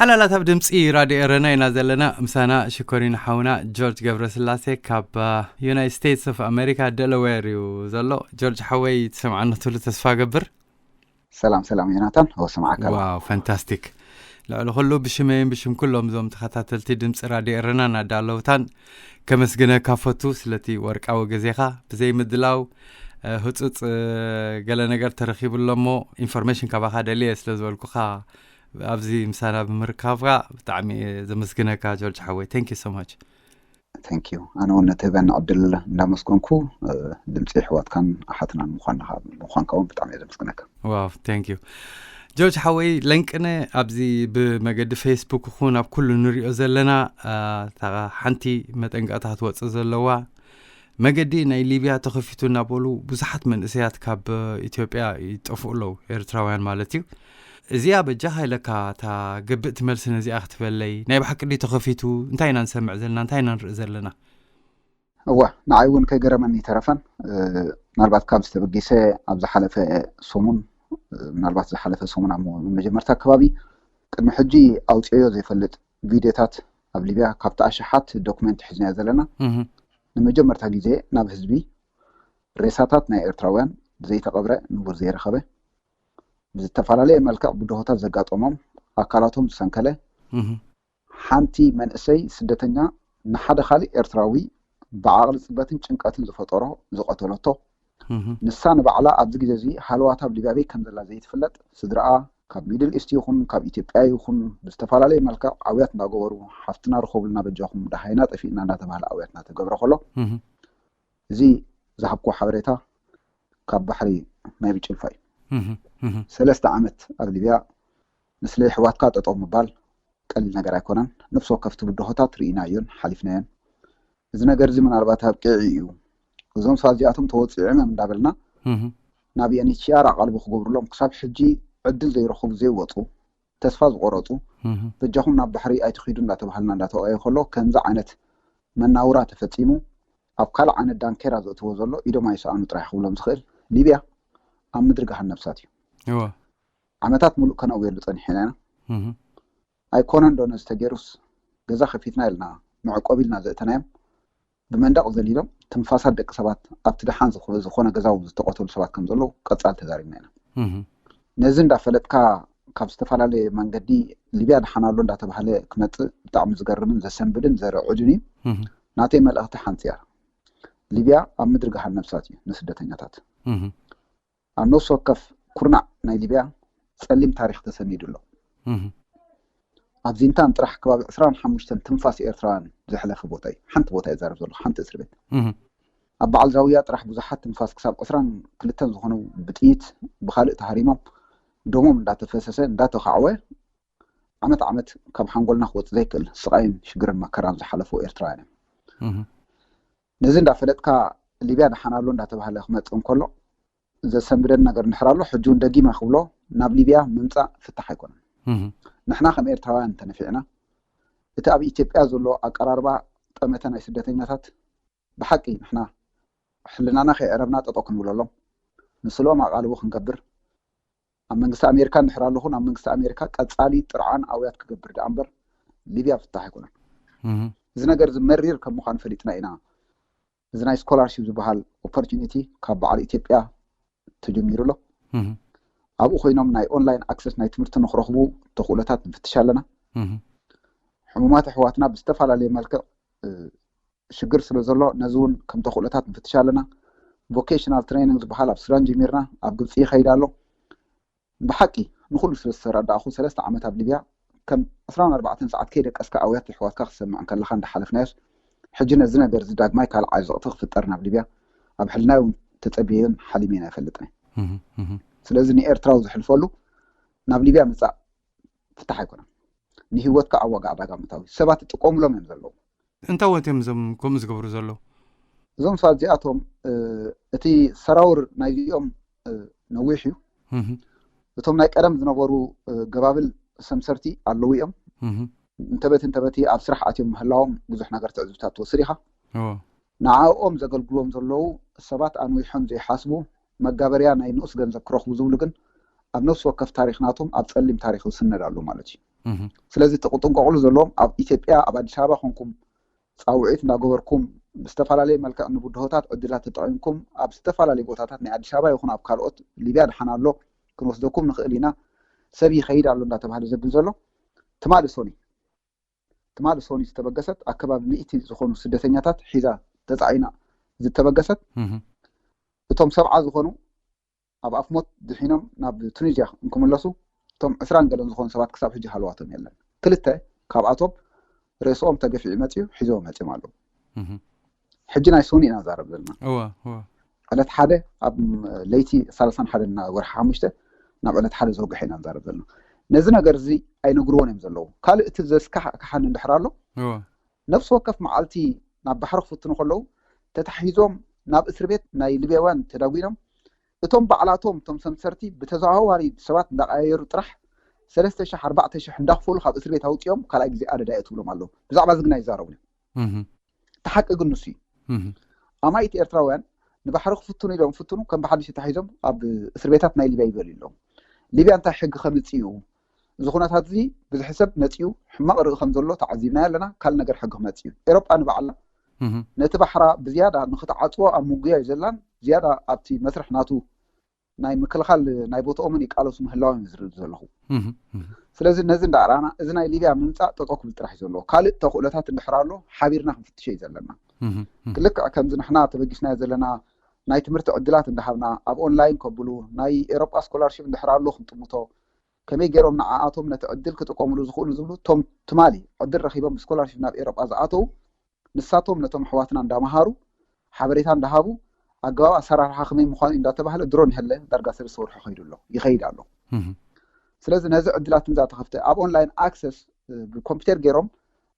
ዓላላት ኣብ ድምፂ ራድዮ ኤረና ኢና ዘለና። ምሳና ሽኮሪና ሓውና ጆርጅ ገብረስላሴ ካብ ዩናይትድ ስቴትስ ኦፍ ኣሜሪካ ደለዌር እዩ ዘሎ። ጆርጅ ሓወይ ትሰምዓኖ ትብሉ ተስፋ ገብር። ሰላም ሰላም ዮናታን፣ እወ ሰማዕካ ኣለኹ። ዋው፣ ፋንታስቲክ። ልዕሊ ኩሉ ብሽመይን ብሽም ኩሎም እዞም ተኸታተልቲ ድምፂ ራድዮ ኤረናን ኣዳለውታን ከመስግነካ ፈቱ ስለቲ ወርቃዊ ግዜኻ ብዘይ ምድላው፣ እ፣ ህፁፅ፣ እ፣ ገለ ነገር ተረኺቡ ኣሎ እሞ ኢንፎርሜሽን ካባኻ ደልየ ስለ ዝበልኩኻ ኣብዚ ምሳና ብምርካብካ ብጣዕሚ እየ ዘመስግነካ ጆርጅ ሓወይ። Thank you so much። Thank you። ኣነ እውን ነቲ ህበና ዕድል እንዳመስገንኩ፣ እ፣ ድምፂ ኣሕዋትካን ኣሓትናን ምዃንካ ምዃንካ እውን ብጣዕሚ እየ ዘመስግነካ። ዋው፣ thank you። ጆርጅ ሓወይ ለንቅነ፣ ኣብዚ ብመገዲ ፌስቡክ ይኹን ኣብ ኩሉ ንሪኦ ዘለና፣ እ፣ እታ ሓንቲ መጠንቀቕታ ክትወፅእ ዘለዋ፣ መገዲ ናይ ሊብያ ተኸፊቱ እናበሉ ብዙሓት መንእሰያት ካብ ኢትዮጵያ ይጠፍኡ ኣለዉ፣ ኤርትራውያን ማለት እዩ። እዚኣ በጃኻ ኢለካ እታ ግብእቲ መልሲ ነዚኣ ክትበለይ፣ ናይ ብሓቂ ድዩ ተኸፊቱ? እንታይ ኢና ንሰምዕ ዘለና? እንታይ ኢና ንርኢ ዘለና? እወ፣ ንዓይ እውን ከይገረመኒ ተረፈን። እ፣ ምናልባት ካብ ዝተበጊሰ ኣብ ዝሓለፈ ሰሙን፣ እ፣ ምናልባት ዝሓለፈ ሰሙን ኣብ መጀመርታ ከባቢ ቅድሚ ሕጂ ኣውፅኦዮ ዘይፈልጥ ቪድዮታት ኣብ ሊብያ ካብቲ ኣሽሓት ዶክመንት ሒዝናዮ ዘለና እህ። ንመጀመርታ ግዜ ናብ ህዝቢ ሬሳታት ናይ ኤርትራውያን ዘይተቐብረ ንቡር ዘይረኸበ ብዝተፈላለየ መልክዕ ብድሆታት ዘጋጠሞም ኣካላቶም ዝሰንከለ እህ። ሓንቲ መንእሰይ ስደተኛ ንሓደ ካልእ ኤርትራዊ ብዓቕሊ ጽበትን ጭንቀትን ዝፈጠሮ ዝቐተለቶ እህ። ንሳ ንባዕላ ኣብዚ ግዜ እዚ ሃለዋታ ኣብ ሊብያ ቤት ከም ዘላ ዘይትፍለጥ ስድራኣ ካብ ሚድል ኢስት ይኹን ካብ ኢትዮጵያ ይኹን ብዝተፈላለየ መልክዕ ኣውያት እንዳገበሩ ሓፍትና ርኸቡልና በጃኹም ደሃይና ጠፊእና እንዳተባህለ ኣውያት እንዳተገብረ ከሎ እህ። እዚ ዝሃብኩ ሓበሬታ ካብ ባሕሪ ማይ ብጭልፋ እዩ። እህ፣ እህ። ሰለስተ ዓመት ኣብ ሊብያ ንስለ ኣሕዋትካ ጠጠው ምባል ቀሊል ነገር ኣይኮነን። ነፍሲ ወከፍቲ ብድሆታት ርኢናዮን ሓሊፍናዮን። እዚ ነገር እዚ ምናልባት ኣብቂዒ እዩ፣ እዞም ሰባት እዚኣቶም ተወፂዖም እዮም እንዳበልና እህ። ናብ ኤንኤችሲኣር ኣቓልቦ ክገብሩሎም ክሳብ ሕጂ ዕድል ዘይረኸቡ ዘይወፁ ተስፋ ዝቆረፁ እህ። በጃኹም ናብ ባሕሪ ኣይትኺዱ እንዳተባሃልና እንዳተወያየ ከሎ ከምዚ ዓይነት መናውራ ተፈፂሙ ኣብ ካልእ ዓይነት ዳንኬራ ዘእትዎ ዘሎ ኢዶም ኣይሰኣኑ ጥራሕ ክብሎም ዝኽእል ሊብያ ኣብ ምድሪ ገሃን ነብሳት እዩ። እወ። ዓመታት ሙሉእ ከነእውየሉ ፀኒሕና ኢና። እህ። ኣይኮነን ዶ ነዚ ተገይሩስ ገዛ ከፊትና ኢልና መዕቆብ ኢልና ዘእተናዮም ብመንደቕ ዘሊሎም ትንፋሳት ደቂ ሰባት ኣብቲ ደሓን ዝኾ-፣ ዝኾነ ገዛው ዝተቐተሉ ሰባት ከም ዘለዉ ቀጻሊ ተዛሪብና ኢና። እህ። ነዚ እንዳፈለጥካ ካብ ዝተፈላለየ መንገዲ ሊብያ ደሓን ኣሎ እንዳተባህለ ክመጽእ ብጣዕሚ ዝገርምን ዘሰንብድን ዘርዕድን እዩ። እህ። ናተይ መልእኽቲ ሓንቲ እያ። ሊብያ ኣብ ምድሪ ገሃን ነብሳት እዩ ንስደተኛታት። እህ። ኣብ ነፍሲ ወከፍ ኩርናዕ ናይ ሊብያ ጸሊም ታሪኽ ተሰኒዱ ኣሎ። እህ። ኣብ ዚንታን ጥራሕ ከባቢ ዕስራን ሓሙሽተን ትንፋስ ኤርትራውያን ዘሕለፈ ቦታ እዩ። ሓንቲ ቦታ ይዛረብ ዘለኹ፣ ሓንቲ እስር ቤት። እህ። ኣብ በዓል ዛውያ ጥራሕ ብዙሓት ትንፋስ ክሳብ ዕስራን ክልተን ዝኾኑ ብጥይት ብኻልእ ተሃሪሞም ደሞም እንዳተፈሰሰ እንዳተኻዕወ ዓመት ዓመት ካብ ሓንጎልና ክወፅእ ዘይክእል ስቓይን ሽግርን መከራን ዝሓለፉ ኤርትራውያን እዮም። እህ። ነዚ እንዳፈለጥካ ሊብያ ደሓን ኣሎ እንዳተባህለ ክመፅእ እንከሎ ዘሰንብደን ነገር እንድሕር ኣሎ ሕጂ እውን ደጊመ ክብሎ ናብ ሊብያ ምምፃእ ፍታሕ ኣይኮነን። እህ። ንሕና ከም ኤርትራውያን እንተነፊዕና እቲ ኣብ ኢትዮጵያ ዘሎ ኣቀራርባ ጠመተ ናይ ስደተኛታት ብሓቂ ንሕና ሕልናና ከይዕረብና ጠጠው ክንብለሎም ምስሎም ኣቓልቦ ክንገብር ኣብ መንግስቲ ኣሜሪካ እንድሕር ኣለኹን ኣብ መንግስቲ ኣሜሪካ ቀፃሊ ጥርዓን ኣውያት ክገብር ደኣ እምበር ሊብያ ፍታሕ ኣይኮነን። እህ። እዚ ነገር እዚ መሪር ከም ምዃኑ ፈሊጥና ኢና እዚ ናይ ስኮላርሺፕ ዝበሃል ኦፖርቹኒቲ ካብ በዓል ኢትዮጵያ ተጀሚሩ ኣሎ። እህ። ኣብኡ ኮይኖም ናይ ኦንላይን ኣክሰስ ናይ ትምህርቲ ንክረኽቡ ተኽእሎታት ንፍትሽ ኣለና። እህ። ሕሙማት ኣሕዋትና ብዝተፈላለየ መልክዕ እ፣ ሽግር ስለ ዘሎ ነዚ እውን ከም ተኽእሎታት ንፍትሽ ኣለና። ቮኬሽናል ትሬኒንግ ዝበሃል ኣብ ሱዳን ጀሚርና ኣብ ግብፂ ይኸይድ ኣሎ። ብሓቂ ንኩሉ ስለ ዝተረዳእኹ ሰለስተ ዓመት ኣብ ሊብያ ከም ዕስራን ኣርባዕተን ሰዓት ከይደቀስካ ኣውያት ኣሕዋትካ ክትሰምዕ እንከለኻ እንዳሓለፍናዮስ ሕጂ ነዚ ነገር እዚ ዳግማይ ካልእ ዓዘቕቲ ክፍጠር ናብ ሊብያ ኣብ ሕልናይ እውን ተፀቢየን ሓሊመን ኣይፈልጥን እየ። እህ፣ እህ። ስለዚ ንኤርትራዊ ዝሕልፈሉ ናብ ሊብያ ምፃእ ፍታሕ ኣይኮነን። ንህይወትካ ኣብ ዋጋ ዕዳጋ ምእታው እዩ። ሰባት ይጥቀሙሎም እዮም ዘለዉ። እንታይ ወት እዮም እዞም ከምኡ ዝገብሩ ዘለዉ? እዞም ሰባት እዚኣቶም እ፣ እቲ ሰራውር ናይዚኦም እ፣ ነዊሕ እዩ። እህ፣ እቶም ናይ ቀደም ዝነበሩ እ፣ ገባብል ሰምሰርቲ ኣለዉ እዮም። እህ። እንተበቲ እንተበቲ ኣብ ስራሕ ኣትዮም ምህላዎም ብዙሕ ነገር ትዕዝብታት ትወስድ ኢኻ። እዎ። ንዓኦም ዘገልግሎም ዘለዉ ሰባት ኣንዊሖም ዘይሓስቡ መጋበርያ ናይ ንኡስ ገንዘብ ክረኽቡ ዝብሉ ግን ኣብ ነፍሲ ወከፍ ታሪኽ ናቶም ኣብ ጸሊም ታሪኽ ዝስነድ ኣሎ ማለት እዩ። ስለዚ እቲ ክጥንቀቕሉ ዘለዎም ኣብ ኢትዮጵያ ኣብ ኣዲስ ኣበባ ኮንኩም ፃውዒት እንዳገበርኩም ብዝተፈላለየ መልክዕ ንብድሆታት ዕድላት ተጠቒምኩም ኣብ ዝተፈላለየ ቦታታት ናይ ኣዲስ ኣበባ ይኹን ኣብ ካልኦት ሊብያ ደሓን ኣሎ ክንወስደኩም ንኽእል ኢና ሰብ ይኸይድ ኣሎ እንዳተባሃለ ዘብል ዘሎ ትማሊ ሶኒ ትማሊ ሶኒ ዝተበገሰት ኣከባቢ ሚእቲ ዝኾኑ ስደተኛታት ሒዛ ተፃዒና ዝተበገሰት እቶም ሰብዓ ዝኾኑ ኣብ ኣፍሞት ድሒኖም ናብ ቱኒዝያ እንክምለሱ እቶም ዕስራን ገለን ዝኾኑ ሰባት ክሳብ ሕጂ ሃለዋቶም የለን። ክልተ ካብኣቶም ርእስኦም ተገፊዑ መፅዩ ሒዞም መፅዮም ኣለዉ። ሕጂ ናይ ሶኒ ኢና ዛረብ ዘለና። ዕለት ሓደ ኣብ ለይቲ ሰላሳን ሓደን ወርሒ ሓሙሽተ ናብ ዕለት ሓደ ዘውግሐ ኢና ንዛረብ ዘለና። ነዚ ነገር እዚ ኣይነግርዎን እዮም ዘለዉ። ካልእ እቲ ዘስካሕክሓኒ እንድሕር ኣሎ ነፍሲ ወከፍ መዓልቲ ናብ ባሕሪ ክፍትኑ ከለዉ ተታሒዞም ናብ እስር ቤት ናይ ሊብያውያን ተዳጒኖም እቶም ባዕላቶም እቶም ሰምሰርቲ ብተዘዋዋሪ ሰባት እንዳቀያየሩ ጥራሕ ሰለስተ ሽሕ ኣርባዕተ ሽሕ እንዳኽፈሉ ካብ እስር ቤት ኣውፂኦም ካልኣይ ግዜ ኣደዳ የትብሎም ኣለዉ። ብዛዕባ እዚ ግና ይዛረቡ እዮም። እቲ ሓቂ ግን ንሱ እዩ። ኣማኢት ኤርትራውያን ንባሕሪ ክፍትኑ ኢሎም ፍትኑ ከም ብሓድሽ ተታሒዞም ኣብ እስር ቤታት ናይ ሊብያ ይበልዩ ኣለዉ። ሊብያ እንታይ ሕጊ ከምፅእ እዩ እዚ ኩነታት እዚ ብዙሕ ሰብ መፂኡ ሕማቕ ርኢ ከም ዘሎ ተዓዚብናዮ ኣለና። ካልእ ነገር ሕጊ ክመፅእ እዩ። ኤሮጳ ንባዕላ ነቲ ባሕራ ብዝያዳ ንክትዓፅዎ ኣብ ምጉያይ ዘላን ዝያዳ ኣብቲ መስርሕ ናቱ ናይ ምክልኻል ናይ ቦትኦምን ይቃለሱ ምህላዎም እዩ ዝርኢ ዘለኹ። ስለዚ ነዚ እንዳርኣና እዚ ናይ ሊብያ ምምፃእ ጠጠው ክብል ጥራሕ እዩ ዘለዎ። ካልእ ተኽእሎታት እንድሕር ኣሎ ሓቢርና ክንፍትሾ እዩ ዘለና። ልክዕ ከምዚ ንሕና ተበጊስናዮ ዘለና ናይ ትምህርቲ ዕድላት እንዳሃብና ኣብ ኦንላይን ከብሉ ናይ ኤሮጳ ስኮላርሺፕ እንድሕር ኣሎ ክንጥምቶ ከመይ ገይሮም ንዓኣቶም ነቲ ዕድል ክጥቀምሉ ዝኽእሉ ዝብሉ እቶም ትማሊ ዕድል ረኺቦም ብስኮላርሺፕ ናብ ኤሮጳ ዝኣተዉ ንሳቶም ነቶም ኣሕዋትና እንዳመሃሩ ሓበሬታ እንዳሃቡ ኣገባብ ኣሰራርሓ ከመይ ምዃኑ እንዳተባህለ ድሮ ንሀለ ዳርጋ ሰለስተ ወርሑ ከይዱ ኣሎ ይኸይድ ኣሎ። ስለዚ ነዚ ዕድላት እንዛ ተኸፍተ ኣብ ኦንላይን ኣክሰስ ብኮምፒውተር ገይሮም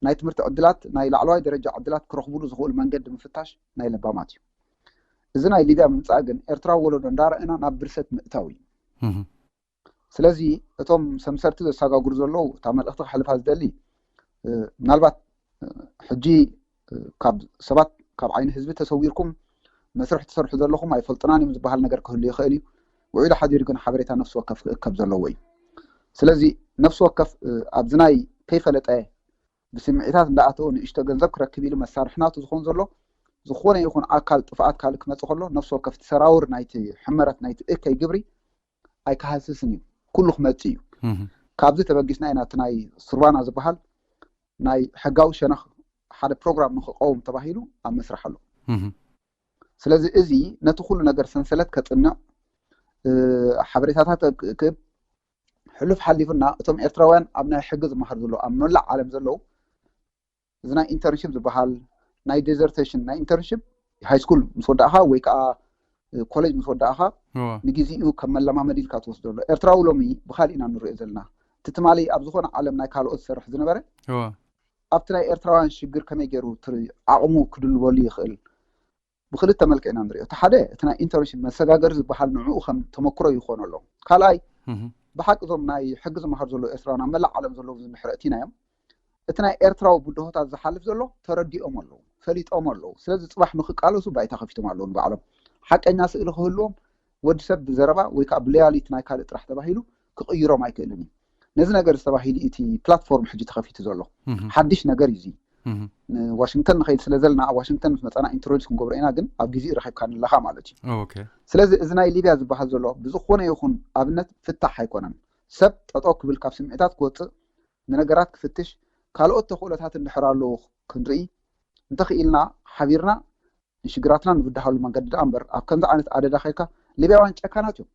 ናይ ትምህርቲ ዕድላት ናይ ላዕለዋይ ደረጃ ዕድላት ክረኽቡሉ ዝኽእሉ መንገዲ ምፍታሽ ናይ ለባማት እዩ። እዚ ናይ ሊብያ ምምፃእ ግን ኤርትራዊ ወለዶ እንዳረእና ናብ ብርሰት ምእታው እዩ። ስለዚ እቶም ሰምሰርቲ ዘሰጋግሩ ዘለዉ እታ መልእኽቲ ክሕልፋ ዝደሊ ምናልባት ሕጂ ካብ ሰባት ካብ ዓይኒ ህዝቢ ተሰዊርኩም መስርሕ ትሰርሑ ዘለኹም ኣይፈልጥናን እዮም ዝበሃል ነገር ክህሉ ይኽእል እዩ። ውዒሉ ሓዲሩ ግን ሓበሬታ ነፍሲ ወከፍ ክእከብ ዘለዎ እዩ። ስለዚ ነፍሲ ወከፍ ኣብዚ ናይ ከይፈለጠ ብስምዒታት እንዳኣተወ ንእሽቶ ገንዘብ ክረክብ ኢሉ መሳርሒ ናቱ ዝኾን ዘሎ ዝኾነ ይኹን ኣካል ጥፍኣት ካልእ ክመፅእ ከሎ ነፍሲ ወከፍ እቲ ሰራውር ናይቲ ሕመረት ናይቲ እከይ ግብሪ ኣይክሃስስን እዩ። ኩሉ ክመፅእ እዩ። ካብዚ ተበጊስና ኢና እቲ ናይ ሱርባና ዝበሃል ናይ ሕጋዊ ሸነኽ ሓደ ፕሮግራም ንክቀውም ተባሂሉ ኣብ መስራሕ ኣሎ። ስለዚ እዚ ነቲ ኩሉ ነገር ሰንሰለት ከፅንዕ ሓበሬታታት ክእክብ ሕሉፍ ሓሊፉና እቶም ኤርትራውያን ኣብ ናይ ሕጊ ዝመሃር ዘሎ ኣብ መላእ ዓለም ዘለዉ እዚ ናይ ኢንተርንሽፕ ዝበሃል ናይ ዴዘርቴሽን ናይ ኢንተርንሽፕ ሃይ ስኩል ምስ ወዳእኻ ወይ ከዓ ኮሌጅ ምስ ወዳእኻ ንግዜኡ ከም መለማመዲ ኢልካ ትወስደሉ። ኤርትራዊ ሎሚ ብኻሊእ ኢና ንሪኦ ዘለና። እቲ ትማሊ ኣብ ዝኾነ ዓለም ናይ ካልኦት ዝሰርሕ ዝነበረ ኣብቲ ናይ ኤርትራውያን ሽግር ከመይ ገይሩ ዓቕሙ ክድልበሉ ይኽእል ብክልተ መልክዕ ኢና ንሪኦ። እቲ ሓደ እቲ ናይ ኢንተርንሽፕ መሰጋገሪ ዝበሃል ንዕኡ ከም ተመክሮ ይኾኖ ኣሎ። ካልኣይ ብሓቂ እዞም ናይ ሕጊ ዝመሃር ዘለዉ ኤርትራውያን ኣብ መላእ ዓለም ዘለዉ ዝምሕረ እቲና እዮም። እቲ ናይ ኤርትራዊ ብድሆታት ዝሓልፍ ዘሎ ተረዲኦም ኣለዉ፣ ፈሊጦም ኣለዉ። ስለዚ ፅባሕ ንክቃለሱ ባይታ ከፊቶም ኣለዉ ንባዕሎም። ሓቀኛ ስእሊ ክህልዎም ወዲ ሰብ ብዘረባ ወይ ከዓ ብለያሊት ናይ ካልእ ጥራሕ ተባሂሉ ክቕይሮም ኣይክእልን እዩ። ነዚ ነገር እዚ ተባሂሉ እቲ ፕላትፎርም ሕጂ ተኸፊቱ ዘሎ ሓድሽ ነገር እዩ። ዋሽንግተን ንኸይድ ስለ ዘለና ኣብ ዋሽንግተን ምስ መፃና ኢንትሮዲስ ክንገብሮ ኢና፣ ግን ኣብ ግዜኡ ረኺብካ ንለኻ ማለት እዩ። ስለዚ እዚ ናይ ሊብያ ዝበሃል ዘሎ ብዝኾነ ይኹን ኣብነት ፍታሕ ኣይኮነን። ሰብ ጠጠው ክብል ካብ ስምዒታት ክወፅእ ንነገራት ክፍትሽ ካልኦት ተኽእሎታት እንድሕር ኣለዉ ክንርኢ እንተኽኢልና ሓቢርና ንሽግራትና ንብድሃሉ መንገዲ ደኣ እምበር ኣብ ከምዚ ዓይነት ኣደዳ ከይድካ ሊብያውያን ጨካናት እዮም።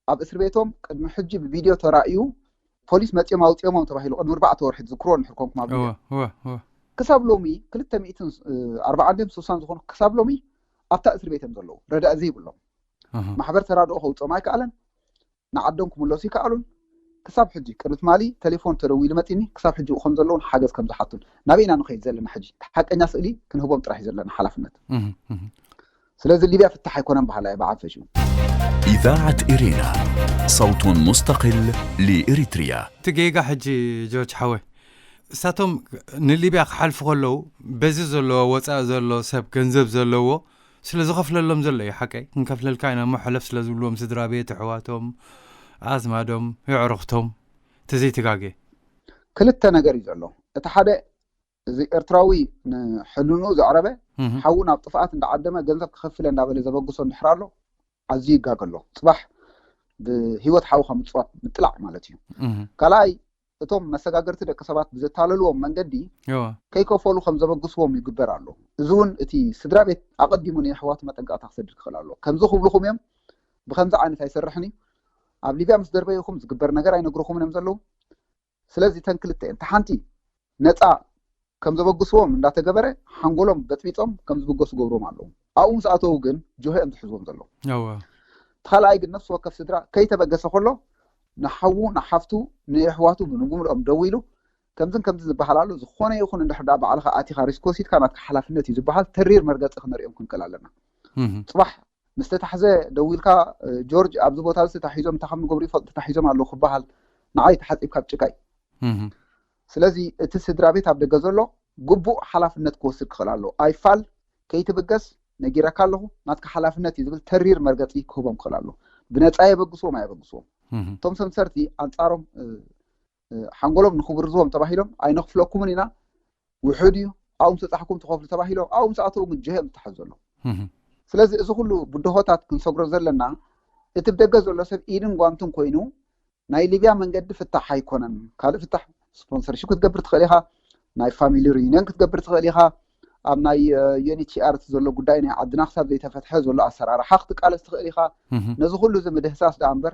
ኣብ እስር ቤቶም ቅድሚ ሕጂ ብቪድዮ ተራእዩ ፖሊስ መፂኦም ኣውፂኦሞም ተባሂሉ ቅድሚ ኣርባዕተ ወርሒ ትዝክርዎ እንድሕር ኮንኩም ኣብ ሊብያ ክሳብ ሎሚ ክልተ ሚእትን ኣርባዓን ድዮም ስሳን ዝኾኑ ክሳብ ሎሚ ኣብታ እስር ቤት እዮም ዘለዉ ረዳእ ዘይብሎም ማሕበር ተራድኦ ከውፅኦም ኣይከኣለን ንዓዶም ክምለሱ ይከኣሉን ክሳብ ሕጂ ቅድሚ ትማሊ ቴሌፎን ተደዊሉ መፂኒ ክሳብ ሕጂ ከም ዘለውን ሓገዝ ከም ዝሓቱን ናበይ ኢና ንኸይድ ዘለና ሕጂ ሓቀኛ ስእሊ ክንህቦም ጥራሕ እዩ ዘለና ሓላፍነት ስለዚ ሊብያ ፍታሕ ኣይኮነን በሃላይ በዓል ፈሽው إذاعة إرينا صوت مستقل لإريتريا እቲ ጌጋ ሕጂ ጆርጅ ሓወይ እሳቶም ንሊብያ ክሓልፉ ከለዉ በዚ ዘለዎ ወፃኢ ዘሎ ሰብ ገንዘብ ዘለዎ ስለ ዝኸፍለሎም ዘሎ እዩ ሓቀይ ክንከፍለልካ ኢና እሞ ሕለፍ ስለ ዝብልዎም ስድራ ቤት ኣሕዋቶም ኣዝማዶም የዕሩኽቶም ተዘይትጋጌ። ክልተ ነገር እዩ ዘሎ። እቲ ሓደ፣ እዚ ኤርትራዊ ንሕልንኡ ዘዕረበ፣ ሓዉ ናብ ጥፍኣት እንዳዓደመ ገንዘብ ክኸፍለ እንዳበለ ዘበግሶ እንድሕር ኣሎ፣ ኣዝዩ ይጋገ ኣሎ። ጽባሕ ብህይወት ሓውኻ ምጽዋት ምጥላዕ ማለት እዩ። ካልኣይ፣ እቶም መሰጋገርቲ ደቂ ሰባት ብዘታለልዎም መንገዲ ከይከፈሉ ከም ዘበግስዎም ይግበር ኣሎ። እዚ እውን እቲ ስድራ ቤት ኣቐዲሙ ንየሕዋቱ መጠንቀቕታ ክሰድድ ክኽእል ኣሎ። ከምዚ ክብልኹም እዮም፣ ብከምዚ ዓይነት ኣይሰርሕን እዩ፣ ኣብ ሊብያ ምስ ደርበይኹም ዝግበር ነገር ኣይነግርኹምን እዮም ዘለዉ። ስለዚ እተን ክልተ እየን። እታ ሓንቲ ነፃ ከም ዘበግስዎም እንዳተገበረ ሓንጎሎም በጥቢጦም ከም ዝብገሱ ገብሮም ኣለዉ። ኣብኡ ምስ ኣተዉ ግን ጆሆ እዮም ዝሕዝዎም ዘለዉ። እቲ ካልኣይ ግን ነፍሲ ወከፍ ስድራ ከይተበገሰ ከሎ ንሓዉ ንሓፍቱ ንየሕዋቱ ብምሉኦም ደዊሉ ከምዝን ከምዚ ዝበሃል ኣሎ፣ ዝኾነ ይኹን እንድሕር ደኣ ባዕልኻ ኣቲኻ ሪስክ ወሲድካ ናትካ ሓላፍነት እዩ ዝበሃል ተሪር መርገፂ ክነሪኦም ክንክእል ኣለና። ጽባሕ ምስ ተታሕዘ ደዊልካ፣ ጆርጅ ኣብዚ ቦታ እዚ ተታሒዞም እንታይ ከም ንገብሩ ይፈልጡ፣ ተታሒዞም ኣለዉ ክበሃል ንዓይ ተሓፂብካ ኣብ ጭቃይ። ስለዚ እቲ ስድራ ቤት ኣብ ደገ ዘሎ ግቡእ ሓላፍነት ክወስድ ክኽእል ኣለዎ። ኣይፋል ከይትብገስ ነጊረካ ኣለኹ፣ ናትካ ሓላፍነት እዩ ዝብል ተሪር መርገፂ ክህቦም ክኽእል ኣለዎ። ብነፃ የበግስዎም ኣየበግስዎም። እቶም ሰምሰርቲ ኣንፃሮም ሓንጎሎም ንክብርዝዎም ተባሂሎም ኣይነኽፍለኩምን ኢና፣ ውሑድ እዩ፣ ኣብኡ ምስ በጻሕኩም ትኸፍሉ ተባሂሎም ኣብኡ ምስ ኣተዉ ግን ጀሆ እዮም ዝተሓዙ ዘለዉ። ስለዚ እዚ ኩሉ ብድሆታት ክንሰግሮ ዘለና እቲ ብደገ ዘሎ ሰብ ኢድን ጓንትን ኮይኑ ናይ ሊብያ መንገዲ ፍታሕ ኣይኮነን። ካልእ ፍታሕ ስፖንሰርሺፕ ክትገብር ትኽእል ኢኻ፣ ናይ ፋሚሊ ሪዩኒየን ክትገብር ትኽእል ኢኻ፣ ኣብ ናይ ዩኤንኤችሲኣር ዘሎ ጉዳይ ናይ ዓድና ክሳብ ዘይተፈትሐ ዘሎ ኣሰራርሓ ክትቃለስ ትኽእል ኢኻ። ነዚ ኩሉ እዚ ምድህሳስ ደኣ እምበር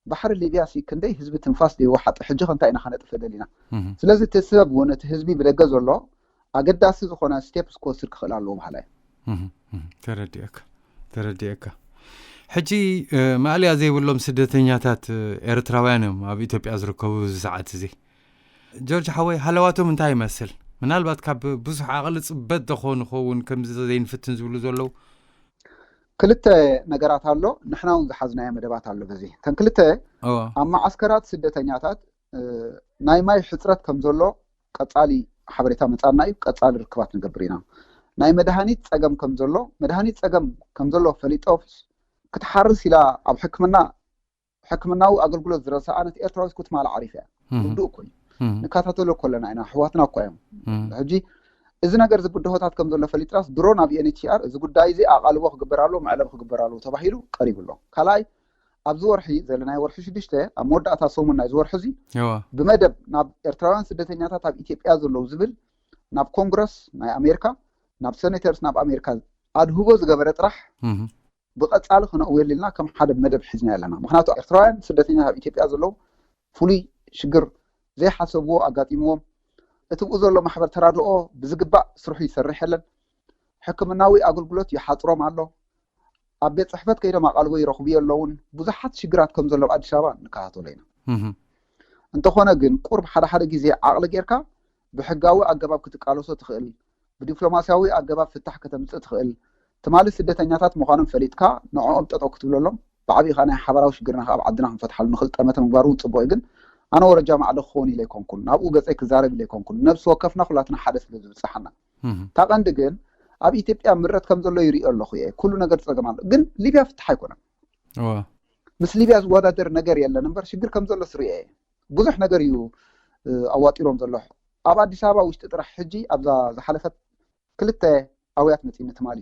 ባሕሪ ሊብያ ሲ ክንደይ ህዝቢ ትንፋስ ዘይወሓጠ፣ ሕጂ ከ እንታይ ኢና ከነጥፍእ ደሊና? ስለዚ እቲ ሰብ እውን እቲ ህዝቢ ብደገ ዘሎ ኣገዳሲ ዝኾነ ስቴፕስ ክወስድ ክኽእል ኣለዎ በሃላይ። ተረዲአካ ተረዲአካ። ሕጂ ማእለያ ዘይብሎም ስደተኛታት ኤርትራውያን እዮም ኣብ ኢትዮጵያ ዝርከቡ እዚ ሰዓት እዚ። ጆርጅ ሓወይ፣ ሃለዋቶም እንታይ ይመስል? ምናልባት ካብ ብዙሕ ዓቕሊ ጽበት ዶ ክኾኑ ኸውን ከምዚ ዘይንፍትን ዝብሉ ዘለዉ? ክልተ ነገራት ኣሎ። ንሕና እውን ዝሓዝናዮ መደባት ኣሎ። በዚ እተን ክልተ ኣብ መዓስከራት ስደተኛታት ናይ ማይ ሕፅረት ከም ዘሎ ቀፃሊ ሓበሬታ መፃና እዩ። ቀፃሊ ርክባት ንገብር ኢና። ናይ መድሃኒት ፀገም ከም ዘሎ፣ መድሃኒት ፀገም ከም ዘሎ ፈሊጦስ ክትሓርስ ኢላ ኣብ ሕክምና ሕክምናዊ ኣገልግሎት ዝረሰኣነት ኤርትራዊት ክትማል ዓሪፍ እያ። ርዱእ እኮ እዩ። ንከታተሎ እኮ ኣለና ኢና፣ ኣሕዋትና እኮ እዮም። ሕጂ እዚ ነገር እዚ ብድሆታት ከም ዘሎ ፈሊጥናስ ድሮ ናብ ዩኤንኤችሲኣር እዚ ጉዳይ እዚ ኣቓልቦ ክግበር ኣለዎ፣ መዕለቢ ክግበር ኣለዎ ተባሂሉ ቀሪቡ ኣሎ። ካልኣይ ኣብዚ ወርሒ ዘለናይ ወርሒ ሽዱሽተ ኣብ መወዳእታ ሰሙን ናይዚ ወርሒ እዚ ብመደብ ናብ ኤርትራውያን ስደተኛታት ኣብ ኢትዮጵያ ዘለዉ ዝብል ናብ ኮንግረስ ናይ ኣሜሪካ ናብ ሴኔተርስ ናብ ኣሜሪካ ኣድህቦ ዝገበረ ጥራሕ ብቐፃሊ ክነእውየሉ ኢልና ከም ሓደ መደብ ሒዝና ኣለና። ምክንያቱ ኤርትራውያን ስደተኛታት ኣብ ኢትዮጵያ ዘለዉ ፍሉይ ሽግር ዘይሓሰብዎ ኣጋጢምዎም፣ እቲ ብኡ ዘሎ ማሕበር ተራድኦ ብዝግባእ ስርሑ ይሰርሕ የለን፣ ሕክምናዊ ኣገልግሎት ይሓፅሮም ኣሎ፣ ኣብ ቤት ፅሕፈት ከይዶም ኣቓልቦ ይረኽቡ የለውን። ብዙሓት ሽግራት ከም ዘሎ ኣብ ኣዲስ ኣበባ ንከታተሎ ኢና። እንተኾነ ግን ቁርብ ሓደ ሓደ ግዜ ዓቕሊ ጌርካ ብሕጋዊ ኣገባብ ክትቃለሶ ትኽእል፣ ብዲፕሎማስያዊ ኣገባብ ፍታሕ ከተምፅእ ትኽእል። ትማሊ ስደተኛታት ምዃኖም ፈሊጥካ ንዕኦም ጠጠው ክትብለሎም ብዓቢኻ ናይ ሓበራዊ ሽግርና ኣብ ዓድና ክንፈትሓሉ ንኽእል ጠመተ ምግባር እውን ፅቡቅ እዩ። ግን ኣነ ወረጃ ማዕዶ ክኸውን ኢለ ኣይኮንኩን፣ ናብኡ ገፀይ ክዛረብ ኢለ ኣይኮንኩን። ነብሲ ወከፍና ኩላትና ሓደ ስለ ዝብፅሓና እታ ቀንዲ ግን ኣብ ኢትዮጵያ ምረት ከም ዘሎ ይሪኦ ኣለኹ እየ። ኩሉ ነገር ፀገም ኣሎ፣ ግን ሊብያ ፍትሕ ኣይኮነን። ምስ ሊብያ ዝወዳደር ነገር የለን እምበር ሽግር ከም ዘሎ ስሪኦ እየ። ብዙሕ ነገር እዩ ኣዋጢሮም ዘሎ። ኣብ ኣዲስ ኣበባ ውሽጢ ጥራሕ ሕጂ ኣብዛ ዝሓለፈት ክልተ ኣውያት መፂኒ ትማሊ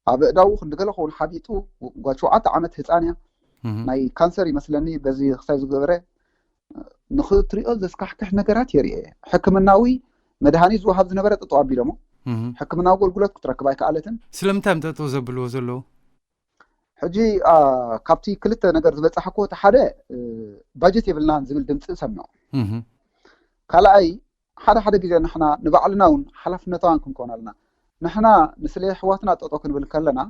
ኣብ እዳዉ ክንዲ ገለ ከውን ሓቢጡ ጓል ሸውዓተ ዓመት ህፃን እያ። ናይ ካንሰር ይመስለኒ በዚ ክሳይ ዝገበረ ንክትሪኦ ዘስካሕክሕ ነገራት የርኢ። ሕክምናዊ መድሃኒት ዝወሃብ ዝነበረ ጠጠው ኣቢሎሞ ሕክምናዊ ኣገልግሎት ክትረክብ ኣይከኣለትን። ስለምንታይ እዮም ጠጠው ዘብልዎ ዘለዉ? ሕጂ ካብቲ ክልተ ነገር ዝበፃሕኩ እቲ ሓደ ባጀት የብልናን ዝብል ድምፂ እሰምዕ። ካልኣይ ሓደ ሓደ ግዜ ንሕና ንባዕልና እውን ሓላፍነታውያን ክንከውን ኣለና። ንሕና ንስለ ኣሕዋትና ጠጠው ክንብል ከለና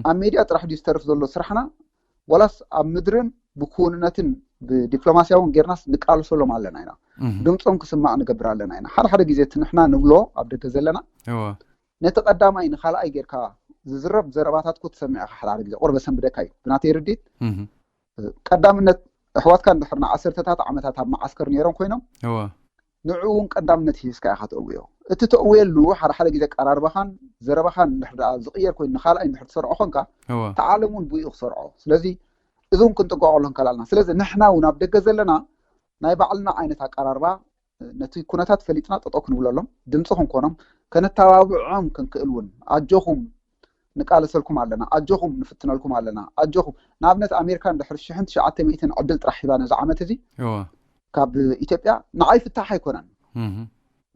ኣብ ሜድያ ጥራሕ ድዩ ዝተርፍ ዘሎ ስራሕና ዋላስ ኣብ ምድርን ብክውንነትን ብዲፕሎማስያውን ጌርናስ ንቃለሰሎም ኣለና ኢና። ድምፆም ክስማዕ ንገብር ኣለና ኢና። ሓደ ሓደ ግዜ እቲ ንሕና ንብሎ ኣብ ደገ ዘለና ነቲ ቀዳማይ ንካልኣይ ጌርካ ዝዝረብ ዘረባታት እኮ ትሰምዕ ኢኻ። ሓደ ሓደ ግዜ ቁርበ ሰንብደካ እዩ ብናተይ ርዲት። ቀዳምነት ኣሕዋትካ እንድሕር ንዓሰርተታት ዓመታት ኣብ መዓስከር ነይሮም ኮይኖም ንዕኡ እውን ቀዳምነት ሂዝካ ኢኻ ተእውዮ። እቲ ተእውየሉ ሓደ ሓደ ግዜ ኣቀራርባኻን ዘረባኻን እንድሕር ደኣ ዝቕየር ኮይኑ ንኻልኣይ እንድሕር ትሰርዖ ኮንካ እቲ ዓለም እውን ብኡ ክሰርዖ። ስለዚ እዚ እውን ክንጥንቀቐሉ ንክእል ኣለና። ስለዚ ንሕና እውን ኣብ ደገ ዘለና ናይ ባዕልና ዓይነት ኣቀራርባ፣ ነቲ ኩነታት ፈሊጥና ጠጠው ክንብለሎም፣ ድምፂ ክንኮኖም፣ ከነተባብዖም ክንክእል እውን ኣጆኹም ንቃለሰልኩም ኣለና፣ ኣጆኹም ንፍትነልኩም ኣለና፣ ኣጆኹም። ንኣብነት ኣሜሪካ እንድሕር ሽሕን ትሽዓተ ሚእትን ዕድል ጥራሕ ሂባ ነዚ ዓመት እዚ ካብ ኢትዮጵያ ንዓይ ፍታሕ ኣይኮነን።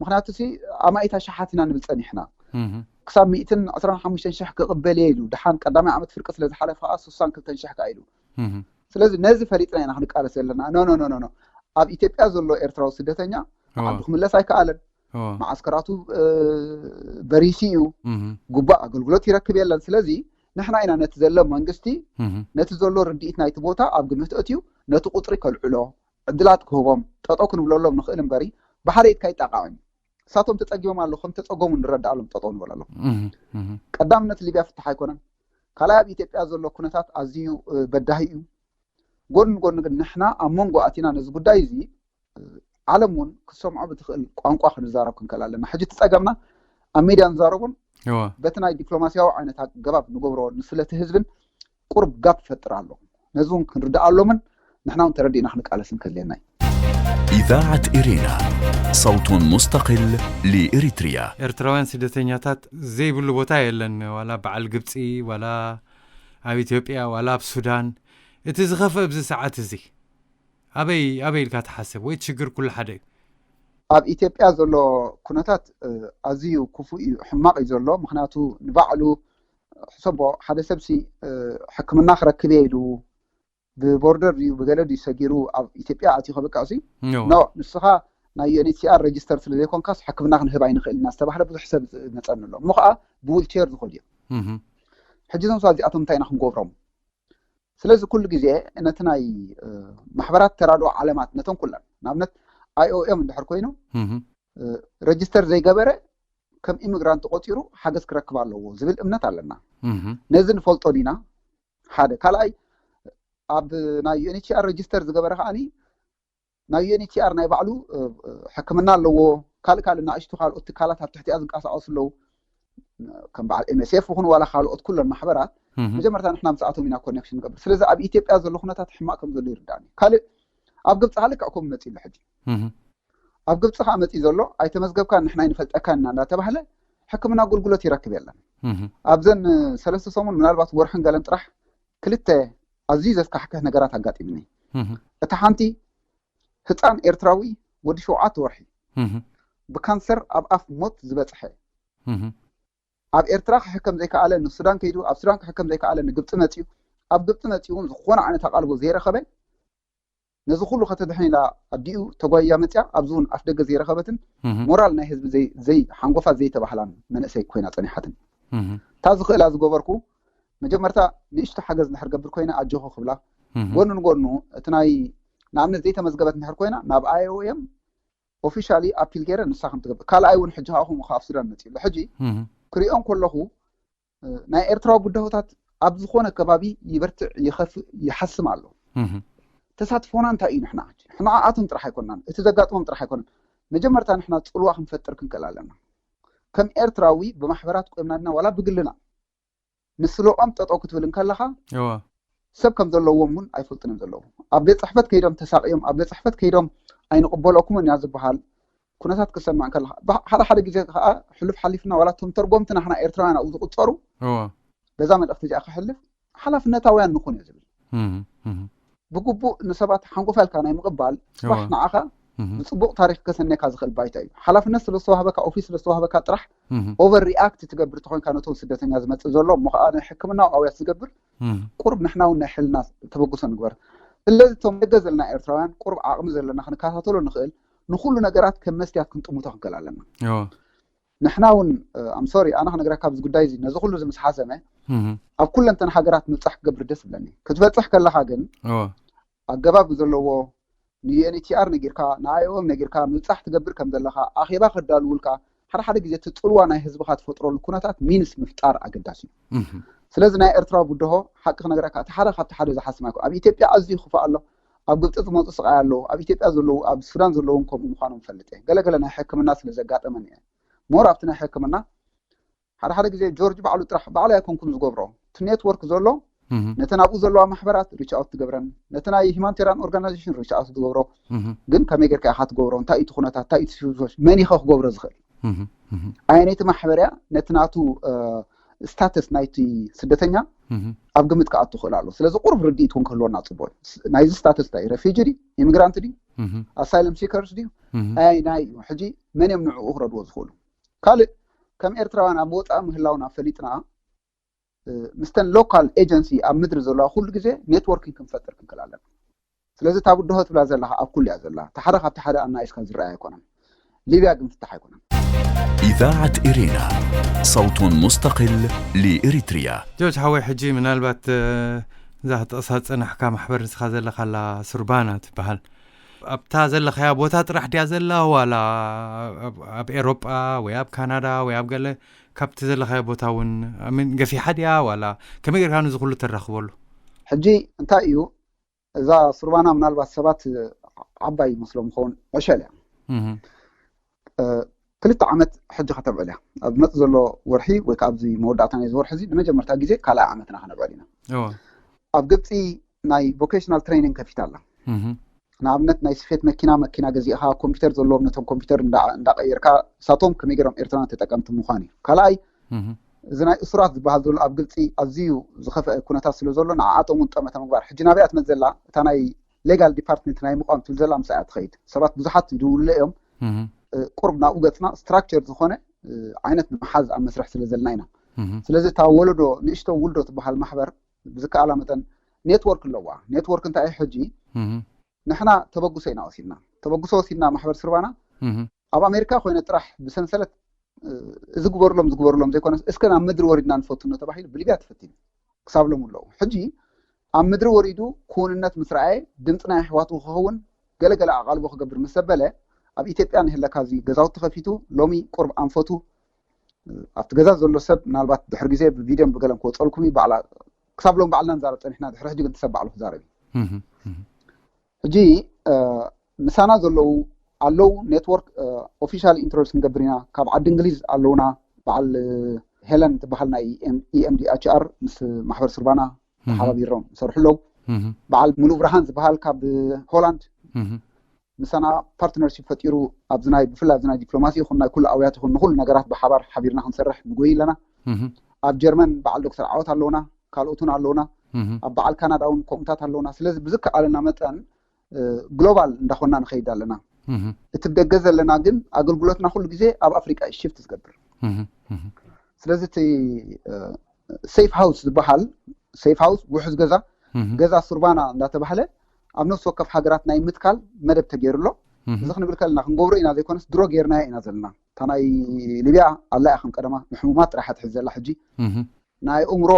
ምክንያቱ ሲ ኣማኢት ኣሽሓት ኢና ንብል ፀኒሕና። ክሳብ ሚእትን ዕስራን ሓሙሽተን ሽሕ ክቕበል እየ ኢሉ፣ ድሓን ቀዳማይ ዓመት ፍርቂ ስለ ዝሓለፈ ከዓ ስሳን ክልተን ሽሕ ከዓ ኢሉ። ስለዚ ነዚ ፈሊጥና ኢና ክንቃለስ ዘለና። ኖ ኖ ኖ ኖ። ኣብ ኢትዮጵያ ዘሎ ኤርትራዊ ስደተኛ ዓዱ ክምለስ ኣይከኣለን። መዓስከራቱ በሪሲ እዩ። ጉባእ ኣገልግሎት ይረክብ የለን። ስለዚ ንሕና ኢና ነቲ ዘሎ መንግስቲ፣ ነቲ ዘሎ ርድኢት ናይቲ ቦታ ኣብ ግምት ኣእትዩ ነቲ ቁፅሪ ከልዕሎ፣ ዕድላት ክህቦም፣ ጠጠው ክንብለሎም ንኽእል እምበሪ፣ ብሓደ ኢድካ ይጣቃዕን። ንሳቶም ተጸጊቦም ኣለዉ፣ ከም ተጸገሙ ንረዳኣሎም፣ ጠጠው ንበለሎም። ቀዳምነት ሊብያ ፍታሕ ኣይኮነን። ካልኣይ ኣብ ኢትዮጵያ ዘሎ ኩነታት ኣዝዩ በዳሂ እዩ። ጎን ንጎን ግን ንሕና ኣብ መንጎ ኣቲና ነዚ ጉዳይ እዚ ዓለም እውን ክትሰምዖ ብትኽእል ቋንቋ ክንዛረብ ክንክእል ኣለና። ሕጂ እቲ ጸገምና ኣብ ሚድያ ንዛረቡን በቲ ናይ ዲፕሎማስያዊ ዓይነት ኣገባብ ንገብሮ ንስለቲ ህዝብን ቁሩብ ጋፕ ይፈጥር ኣሎ። ነዚ እውን ክንርድኣሎምን ንሕና እውን ተረዲእና ክንቃለስን ከድልየና እዩ። إذاعة إرينا، صوت مستقل لإريتريا. ኤርትራውያን ስደተኛታት ዘይብሉ ቦታ የለን። ዋላ በዓል ግብፂ፣ ዋላ ኣብ ኢትዮጵያ፣ ዋላ ኣብ ሱዳን። እቲ ዝኸፍአ ኣብዚ ሰዓት እዚ ኣበይ ኣበይ ኢልካ ትሓስብ? ወይ እቲ ሽግር ኩሉ ሓደ እዩ? ኣብ ኢትዮጵያ ዘሎ ኩነታት ኣዝዩ ክፉእ እዩ፣ ሕማቕ እዩ ዘሎ። ምክንያቱ ንባዕሉ ሕሰቦ፣ ሓደ ሰብሲ ሕክምና ክረክብ እየ ኢሉ ብቦርደር ድዩ ብገለ ድዩ ሰጊሩ ኣብ ኢትዮጵያ ኣትዩ ከብቅዕ ሲ ኖ፣ ንስኻ ናይ ዩኤንኤችሲኣር ሬጅስተር ስለ ዘይኮንካስ ሕክምና ክንህብ ኣይንኽእል ኢና ዝተባህለ ብዙሕ ሰብ መፀኒ ኣሎ። እሞ ከዓ ብዊልቸር ዝኸዱ እዮም። ሕጂ እዞም ሰባት እዚኣቶም እንታይ ኢና ክንገብሮም? ስለዚ ኩሉ ግዜ ነቲ ናይ ማሕበራት ተራድኦ ዓለማት ነተን ኩለን ንኣብነት ኣይኦኤም እንድሕር ኮይኑ ረጅስተር ዘይገበረ ከም ኢሚግራንት ቆፂሩ ሓገዝ ክረክብ ኣለዎ ዝብል እምነት ኣለና። ነዚ ንፈልጦ ዲና? ሓደ ካልኣይ ኣብ ናይ ዩኤንኤችሲኣር ረጅስተር ዝገበረ ከዓኒ ናይ ዩኤንኤችሲኣር ናይ ባዕሉ ሕክምና ኣለዎ። ካልእ ካልእ ንኣሽቱ ካልኦት ትካላት ኣብ ትሕቲኣ ዝንቀሳቐሱ ኣለዉ። ከም በዓል ኤምኤስኤፍ ይኹን ዋላ ካልኦት ኩለን ማሕበራት መጀመርታ ንሕና ምስኣቶም ኢና ኮኔክሽን ንገብር። ስለዚ ኣብ ኢትዮጵያ ዘሎ ኩነታት ሕማቕ ከም ዘሎ ይርዳእኒ። ካልእ ኣብ ግብፂ ካልእ ከዓ ከምኡ መፂ ኣሎ ሕጂ ኣብ ግብፂ ከዓ መፂ ዘሎ ኣይተመዝገብካ ንሕና ይንፈልጠካ እና እንዳተባህለ ሕክምና ኣገልግሎት ይረክብ የለን። ኣብዘን ሰለስተ ሰሙን ምናልባት ወርሕን ገለን ጥራሕ ክልተ ኣዝዩ ዘስካሕክሕ ነገራት ኣጋጢምኒ። እታ ሓንቲ ህፃን ኤርትራዊ ወዲ ሸውዓተ ወርሒ ብካንሰር ኣብ ኣፍ ሞት ዝበፅሐ ኣብ ኤርትራ ክሕከም ዘይከኣለ ንሱዳን ከይዱ ኣብ ሱዳን ክሕከም ዘይከኣለ ንግብፂ መፂኡ ኣብ ግብፂ መፂኡ እውን ዝኾነ ዓይነት ኣቃልቦ ዘይረኸበ ነዚ ኩሉ ከተድሕን ኢላ ኣዲኡ ተጓያ መፅያ ኣብዚ እውን ኣፍ ደገ ዘይረኸበትን ሞራል ናይ ህዝቢ ዘይ ሓንጎፋ ዘይተባህላን መንእሰይ ኮይና ፀኒሓትን እታ ዝኽእላ ዝገበርኩ መጀመርታ ንእሽቶ ሓገዝ እንድሕር ገብር ኮይነ ኣጆኹ ክብላ ጎኑ ንጎኑ እቲ ናይ ንኣብነት ዘይተመዝገበት እንድሕር ኮይና ናብ ኣይኦኤም ኦፊሻሊ ኣፒል ገይረ ንሳ ከም ትገብር ካልኣይ እውን ሕጂ ከዓ ከምኡ ካብ ሱዳን መፂኡ ኣሎ ሕጂ ክሪኦ ከለኹ ናይ ኤርትራዊ ብድሆታት ኣብ ዝኾነ ከባቢ ይበርትዕ ይኸፍእ ይሓስም ኣሎ ተሳትፎና እንታይ እዩ ንሕና ንዓኣቶም ጥራሕ ኣይኮናን እቲ ዘጋጥሞም ጥራሕ ኣይኮነን መጀመርታ ንሕና ፅልዋ ክንፈጥር ክንክእል ኣለና ከም ኤርትራዊ ብማሕበራት ቆምና ድና ዋላ ብግልና ንስለኦም ጠጠው ክትብል እንከለኻ ሰብ ከም ዘለዎም እውን ኣይፈልጡን እዮም ዘለዉ ኣብ ቤት ፅሕፈት ከይዶም ተሳቅዮም ኣብ ቤት ፅሕፈት ከይዶም ኣይንቅበለኩምን ኢና ዝበሃል ኩነታት ክሰማዕ እንከለኻ ሓደ ሓደ ግዜ ከዓ ሕሉፍ ሓሊፍና ዋላ እቶም ተርጎምቲ ናሕና ኤርትራውያን ኣብኡ ዝቁፀሩ በዛ መልእክቲ እዚኣ ክሕልፍ ሓላፍነታውያን ንኹን እየ ዝብል ብግቡእ ንሰባት ሓንጎፋ ኢልካ ናይ ምቕባል ፅባሕ ንዓኻ ብፅቡቕ ታሪክ ከሰነካ ዝኽእል ባይታ እዩ ሓላፍነት ስለ ዝተዋህበካ ኦፊስ ስለ ዝተዋህበካ ጥራሕ ኦቨር ሪኣክት ትገብር ተኮንካ ነቶም ስደተኛ ዝመፅእ ዘሎ እሞ ከዓ ናይ ሕክምናዊ ኣውያት ዝገብር ቁርብ ንሕና እውን ናይ ሕልና ተበግሶ ንግበር ስለዚ እቶም ደገ ዘለና ኤርትራውያን ቁርብ ዓቕሚ ዘለና ክንከታተሎ ንኽእል ንኩሉ ነገራት ከም መስትያት ክንጥምቶ ክንክእል ኣለና ንሕና እውን ኣም ሶሪ ኣነ ክነግረካ ኣብዚ ጉዳይ እዚ ነዚ ኩሉ እዚ ምስ ሓሰመ ኣብ ኩለንተን ሃገራት ምብፃሕ ክገብር ደስ ብለኒ ክትበፅሕ ከለካ ግን ኣገባብ ዘለዎ ንዩኤንኤችሲኣር ነጊርካ ንኣይኦኤም ነጊርካ ምብፃሕ ትገብር ከም ዘለካ ኣኼባ ከዳልውልካ ሓደ ሓደ ግዜ እቲ ፅልዋ ናይ ህዝብካ ትፈጥረሉ ኩነታት ሚንስ ምፍጣር ኣገዳሲ እዩ ስለዚ ናይ ኤርትራዊ ብድሆ ሓቂ ክነግረካ እቲ ሓደ ካብቲ ሓደ ዝሓስም ኣይኮ ኣብ ኢትዮጵያ ኣዝዩ ክፋእ ኣሎ ኣብ ግብፂ ዝመፁ ስቃይ ኣለዉ ኣብ ኢትዮጵያ ዘለዉ ኣብ ሱዳን ዘለዉ ከምኡ ምኳኖም ፈልጥ እየ ገለገለ ናይ ሕክምና ስለ ዘጋጠመኒ እየ ሞር ኣብቲ ናይ ሕክምና ሓደ ሓደ ግዜ ጆርጅ ባዕሉ ጥራሕ ባዕሉ ኣይኮንኩን ዝገብሮ እቲ ኔትወርክ ዘሎ ነተን ኣብኡ ዘለዋ ማሕበራት ሪች ኣውት ትገብረን፣ ነቲ ናይ ሂማኒቴሪያን ኦርጋናይዜሽን ሪች ኣውት ትገብሮ። ግን ከመይ ጌርካ ኢኻ ትገብሮ? እንታይ እዩ እቲ ኩነታት? እንታይ እዩ እቲ ሲቪል ሶሳይቲ? መን ኢኸ ክገብሮ ዝኽእል? ኣየነይቲ ማሕበር እያ ነቲ ናቱ ስታተስ ናይቲ ስደተኛ ኣብ ግምት ክኣቱ ክእል ኣሎ? ስለዚ ቁሩብ ርድኢት እውን ክህልወና ፅቡቅ እዩ። ናይዚ ስታተስ እንታይ እዩ? ረፊጂ ድዩ? ኢሚግራንት ድዩ? ኣሳይለም ሲከርስ ድዩ? ናይ ናይ እዩ ሕጂ መን እዮም ንዕኡ ክረድዎ ዝኽእሉ? ካልእ ከም ኤርትራውያን ኣብ ወፃኢ ምህላውና ፈሊጥና ምስተን ሎካል ኤጀንሲ ኣብ ምድሪ ዘለዋ ኩሉ ግዜ ኔትወርኪንግ ክንፈጥር ክንክእል ኣለና። ስለዚ እታ ብድሆ ትብላ ዘለኻ ኣብ ኩሉ እያ ዘላ። እቲ ሓደ ካብቲ ሓደ ኣናኢስካ ዝረኣይ ኣይኮነን። ሊብያ ግን ፍታሕ ኣይኮነን። إذاعة إرينا، صوت مستقل لإريتريا. ጆርጅ ሓወይ፣ ሕጂ ምናልባት እዛ ክጠቕሳ ዝጸናሕካ ማሕበር ንስኻ ዘለኻላ ሱርባና ትበሃል፣ ኣብታ ዘለኻያ ቦታ ጥራሕ ድያ ዘላ ዋላ ኣብ ኤሮጳ ወይ ኣብ ካናዳ ወይ ኣብ ገለ ካብቲ ዘለኻዮ ቦታ እውን ምን ገፊሓ ድያ ዋላ ከመይ ጌርካ ነዚ ኩሉ ተራኽበሉ? ሕጂ እንታይ እዩ እዛ ሱርባና ምናልባት ሰባት ዓባይ ይመስሎም ይኸውን፣ ዕሸል እያ። ክልተ ዓመት ሕጂ ከተብዕል እያ። ኣብ ዝመፅ ዘሎ ወርሒ ወይ ከዓ ኣብዚ መወዳእታ ናይዚ ወርሒ እዚ ንመጀመርታ ግዜ ካልኣይ ዓመትና ከነብዕል ኢና። ኣብ ግብፂ ናይ ቮኬሽናል ትሬኒንግ ከፊታ ኣላ። ንኣብነት ናይ ስፌት መኪና፣ መኪና ገዚእኻ ኮምፒውተር ዘለዎም ነቶም ኮምፒውተር እንዳቀየርካ እሳቶም ከመይ ገይሮም ኤርትራውያን ተጠቀምቲ ምዃን እዩ። ካልኣይ እዚ ናይ እሱራት ዝበሃል ዘሎ ኣብ ግብፂ ኣዝዩ ዝኸፍአ ኩነታት ስለ ዘሎ ንዓኣቶም እውን ጠመተ ምግባር። ሕጂ ናበይ እያ ትመፅእ ዘላ? እታ ናይ ሌጋል ዲፓርትመንት ናይ ምቋም ትብል ዘላ ምሳኣ እያ ትኸይድ። ሰባት ብዙሓት ይድውሉለ እዮም። ቁርብ ናብኡ ገፅና ስትራክቸር ዝኾነ ዓይነት ምሓዝ ኣብ መስርሕ ስለ ዘለና ኢና። ስለዚ እታ ወለዶ ንእሽቶ ውልዶ ትበሃል ማሕበር ብዝከኣላ መጠን ኔትወርክ ኣለዋ። ኔትወርክ እንታይ እዩ ሕጂ ንሕና ተበግሶ ኢና ወሲድና። ተበግሶ ወሲድና ማሕበር ስርባና ኣብ ኣሜሪካ ኮይነ ጥራሕ ብሰንሰለት እዚ ግበርሎም ዝግበርሎም ዘይኮነስ እስከ ናብ ምድሪ ወሪድና ንፈትኖ ተባሂሉ ብሊብያ ተፈቲኑ ክሳብ ሎም ኣለዉ። ሕጂ ኣብ ምድሪ ወሪዱ ክውንነት ምስ ረኣየ ድምፂ ናይ ኣሕዋቱ ክኸውን ገለገለ ኣቓልቦ ክገብር ምስ ዘበለ ኣብ ኢትዮጵያ ንህለካ እዚ ገዛውቲ ከፊቱ ሎሚ ቁርብ ኣንፈቱ ኣብቲ ገዛ ዘሎ ሰብ ምናልባት ድሕሪ ግዜ ብቪድዮን ብገለን ክወፀልኩም እዩ። ባዕላ ክሳብ ሎም ባዕልና ንዛረብ ፀኒሕና ድሕሪ ሕጂ ግን ትሰብ ባዕሉ ክዛረብ እዩ። ሕጂ ምሳና ዘለዉ ኣለዉ ኔትወርክ ኦፊሻል ኢንትሮዲስ ክንገብር ኢና። ካብ ዓዲ እንግሊዝ ኣለውና። በዓል ሄለን ትበሃል ናይ ኢኤምዲ ኤችኣር ምስ ማሕበር ስርባና ተሓባቢሮም ይሰርሑ ኣለዉ። በዓል ሙሉ ብርሃን ዝበሃል ካብ ሆላንድ ምሳና ፓርትነርሽፕ ፈጢሩ ኣብዚ ናይ ብፍላይ ኣብዚ ናይ ዲፕሎማሲ ይኹን ናይ ኩሉ ኣውያት ይኹን ንኩሉ ነገራት ብሓባር ሓቢርና ክንሰርሕ ንጎይ ኣለና። ኣብ ጀርመን በዓል ዶክተር ዓወት ኣለውና፣ ካልኦት እውን ኣለውና። ኣብ በዓል ካናዳ እውን ከምኡታት ኣለውና። ስለዚ ብዝከኣለና መጠን ግሎባል እንዳኾና ንኸይድ ኣለና። እቲ ደገ ዘለና ግን ኣገልግሎትና ኩሉ ግዜ ኣብ ኣፍሪቃ እዩ ሽፍት ዝገብር። ስለዚ እቲ ሴፍ ሃውስ ዝበሃል ሴፍ ሃውስ ውሑስ ገዛ ገዛ ሱርባና እንዳተባህለ ኣብ ነፍሲ ወከፍ ሃገራት ናይ ምትካል መደብ ተገይሩ ኣሎ። እዚ ክንብል ከለና ክንገብሮ ኢና ዘይኮነስ ድሮ ገይርናዮ ኢና ዘለና። እታ ናይ ሊብያ ኣላ እያ ከም ቀደማ ንሕሙማት ጥራሕ ትሕዝ ዘላ። ሕጂ ናይ ኣእምሮ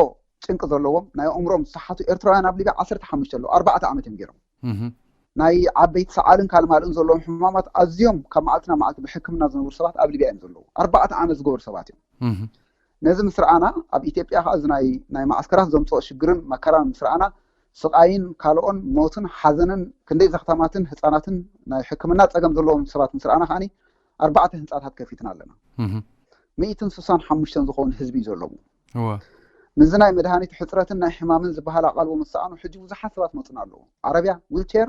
ጭንቂ ዘለዎም ናይ ኣእምሮም ዝሰሓቱ ኤርትራውያን ኣብ ሊብያ ዓሰርተ ሓሙሽተ ኣለዉ። ኣርባዕተ ዓመት እዮም ገይሮም። ናይ ዓበይቲ ሰዓልን ካልእ ማልእን ዘለዎም ሕማማት ኣዝዮም ካብ መዓልቲ ናብ መዓልቲ ብሕክምና ዝነብሩ ሰባት ኣብ ሊብያ እዮም ዘለዉ። ኣርባዕተ ዓመት ዝገበሩ ሰባት እዮም። ነዚ ምስ ረኣና ኣብ ኢትዮጵያ ከዓ እዚ ናይ ናይ ማዓስከራት ዘምፅኦ ሽግርን መከራን ምስ ረኣና ስቃይን ካልኦን ሞትን ሓዘንን ክንደይ ዘኽታማትን ህፃናትን ናይ ሕክምና ፀገም ዘለዎም ሰባት ምስ ረኣና ከዓኒ ኣርባዕተ ህንፃታት ከፊትና ኣለና። ሚእትን ስሳን ሓሙሽተን ዝኸውን ህዝቢ እዩ ዘለዉ። ምስዚ ናይ መድሃኒት ሕፅረትን ናይ ሕማምን ዝበሃል ኣቓልቦ ምስ ሰኣኑ ሕጂ ብዙሓት ሰባት መፁና ኣለዉ። ዓረብያ ዊልቸር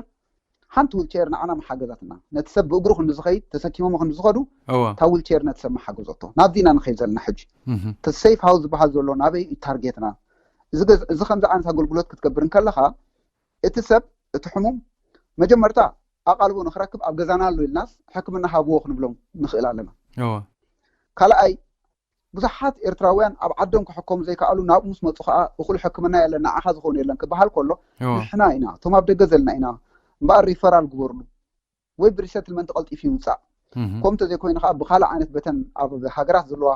ሓንቲ ዊልቸር ንዓና መሓገዛትና ነቲ ሰብ ብእግሩ ክንዲ ዝኸይድ ተሰኪሞም ክንዲ ዝኸዱ እዋ እታ ዊልቸር ነቲ ሰብ መሓገዘቶ ናብዚ ኢና ንኸይድ ዘለና። ሕጂ እቲ ሴፍ ሃውስ ዝበሃል ዘሎ ናበይ እዩ ታርጌትና? እዚ ገዝ- እዚ ከምዚ ዓይነት ኣገልግሎት ክትገብር እንከለኻ እቲ ሰብ እቲ ሕሙም መጀመርታ ኣቓልቦ ንክረክብ ኣብ ገዛና ኣሎ ኢልናስ ሕክምና ሃብዎ ክንብሎም ንኽእል ኣለና። እዋ ካልኣይ ብዙሓት ኤርትራውያን ኣብ ዓዶም ክሕከሙ ዘይከኣሉ ናብኡ ምስ መፁ ከዓ እኹል ሕክምና የለን ንዓኻ ዝኸውን የለን ክበሃል ከሎ እዋ ንሕና ኢና እቶም ኣብ ደገ ዘለና ኢና እምበኣር ሪፈራል ግበርሉ ወይ ብሪሰትልመንት ቀልጢፉ ይውፃእ። እህ ከምኡ እንተዘይኮይኑ ከዓ ብካልእ ዓይነት በተን ኣብ ሃገራት ዘለዋ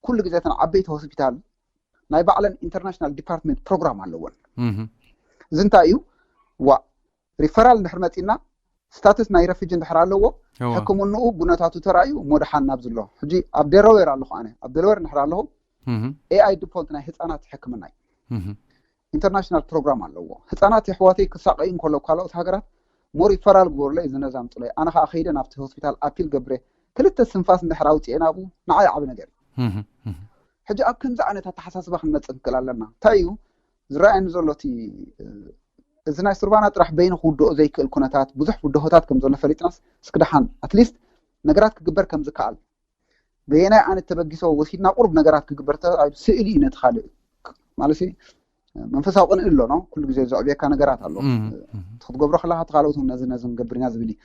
ኩሉ ግዜ እተን ዓበይቲ ሆስፒታል ናይ ባዕለን ኢንተርናሽናል ዲፓርትመንት ፕሮግራም ኣለወን። እህ እዚ እንታይ እዩ? ዋ ሪፈራል እንድሕር መፂና ስታትስ ናይ ረፊጂ እንድሕር ኣለዎ እዋ ሕክምንኡ ጉነታቱ ተራእዩ እሞ ደሓን ናብ ዝሎ ሕጂ ኣብ ደለዌር ኣለኹ ኣነ ኣብ ደለዌር እንድሕር ኣለኹ እህ ኤኣይ ዲፎልት ናይ ህፃናት ሕክምና እዩ። እህ ኢንተርናሽናል ፕሮግራም ኣለዎ። ህፃናት የሕዋተይ ክሳቀዩ እንከለዉ ካልኦት ሃገራት ሞር ይፈራል ግበሩለይ እዚ ነዚ ኣምፅለይ ኣነ ከዓ ከይደ ናብቲ ሆስፒታል ኣፒል ገብረ ክልተ ስንፋስ እንድሕር ኣውፅኤ ናብኡ ንዓይ ዓቢ ነገር እዩ። ሕጂ ኣብ ከምዚ ዓይነት ኣተሓሳስባ ክንመፅእ ንክእል ኣለና እንታይ እዩ ዝረኣየኒ ዘሎ እቲ እዚ ናይ ሱርባና ጥራሕ በይኑ ክውድኦ ዘይክእል ኩነታት ብዙሕ ብድሆታት ከም ዘሎ ፈሊጥናስ እስኪ ደሓን ኣትሊስት ነገራት ክግበር ከም ዝከኣል በየናይ ዓይነት ተበጊሶ ወሲድና ቁሩብ ነገራት ክግበር ስእሊ እዩ ነቲ ካልእ ማለት መንፈሳዊ ቅንኢ ኣሎ ነው ኩሉ ግዜ ዘዕብየካ ነገራት ኣሎ ክትገብሮ ከለካ ተካልኦት ነዚ ነዚ ንገብር ኢና ዝብል እዩ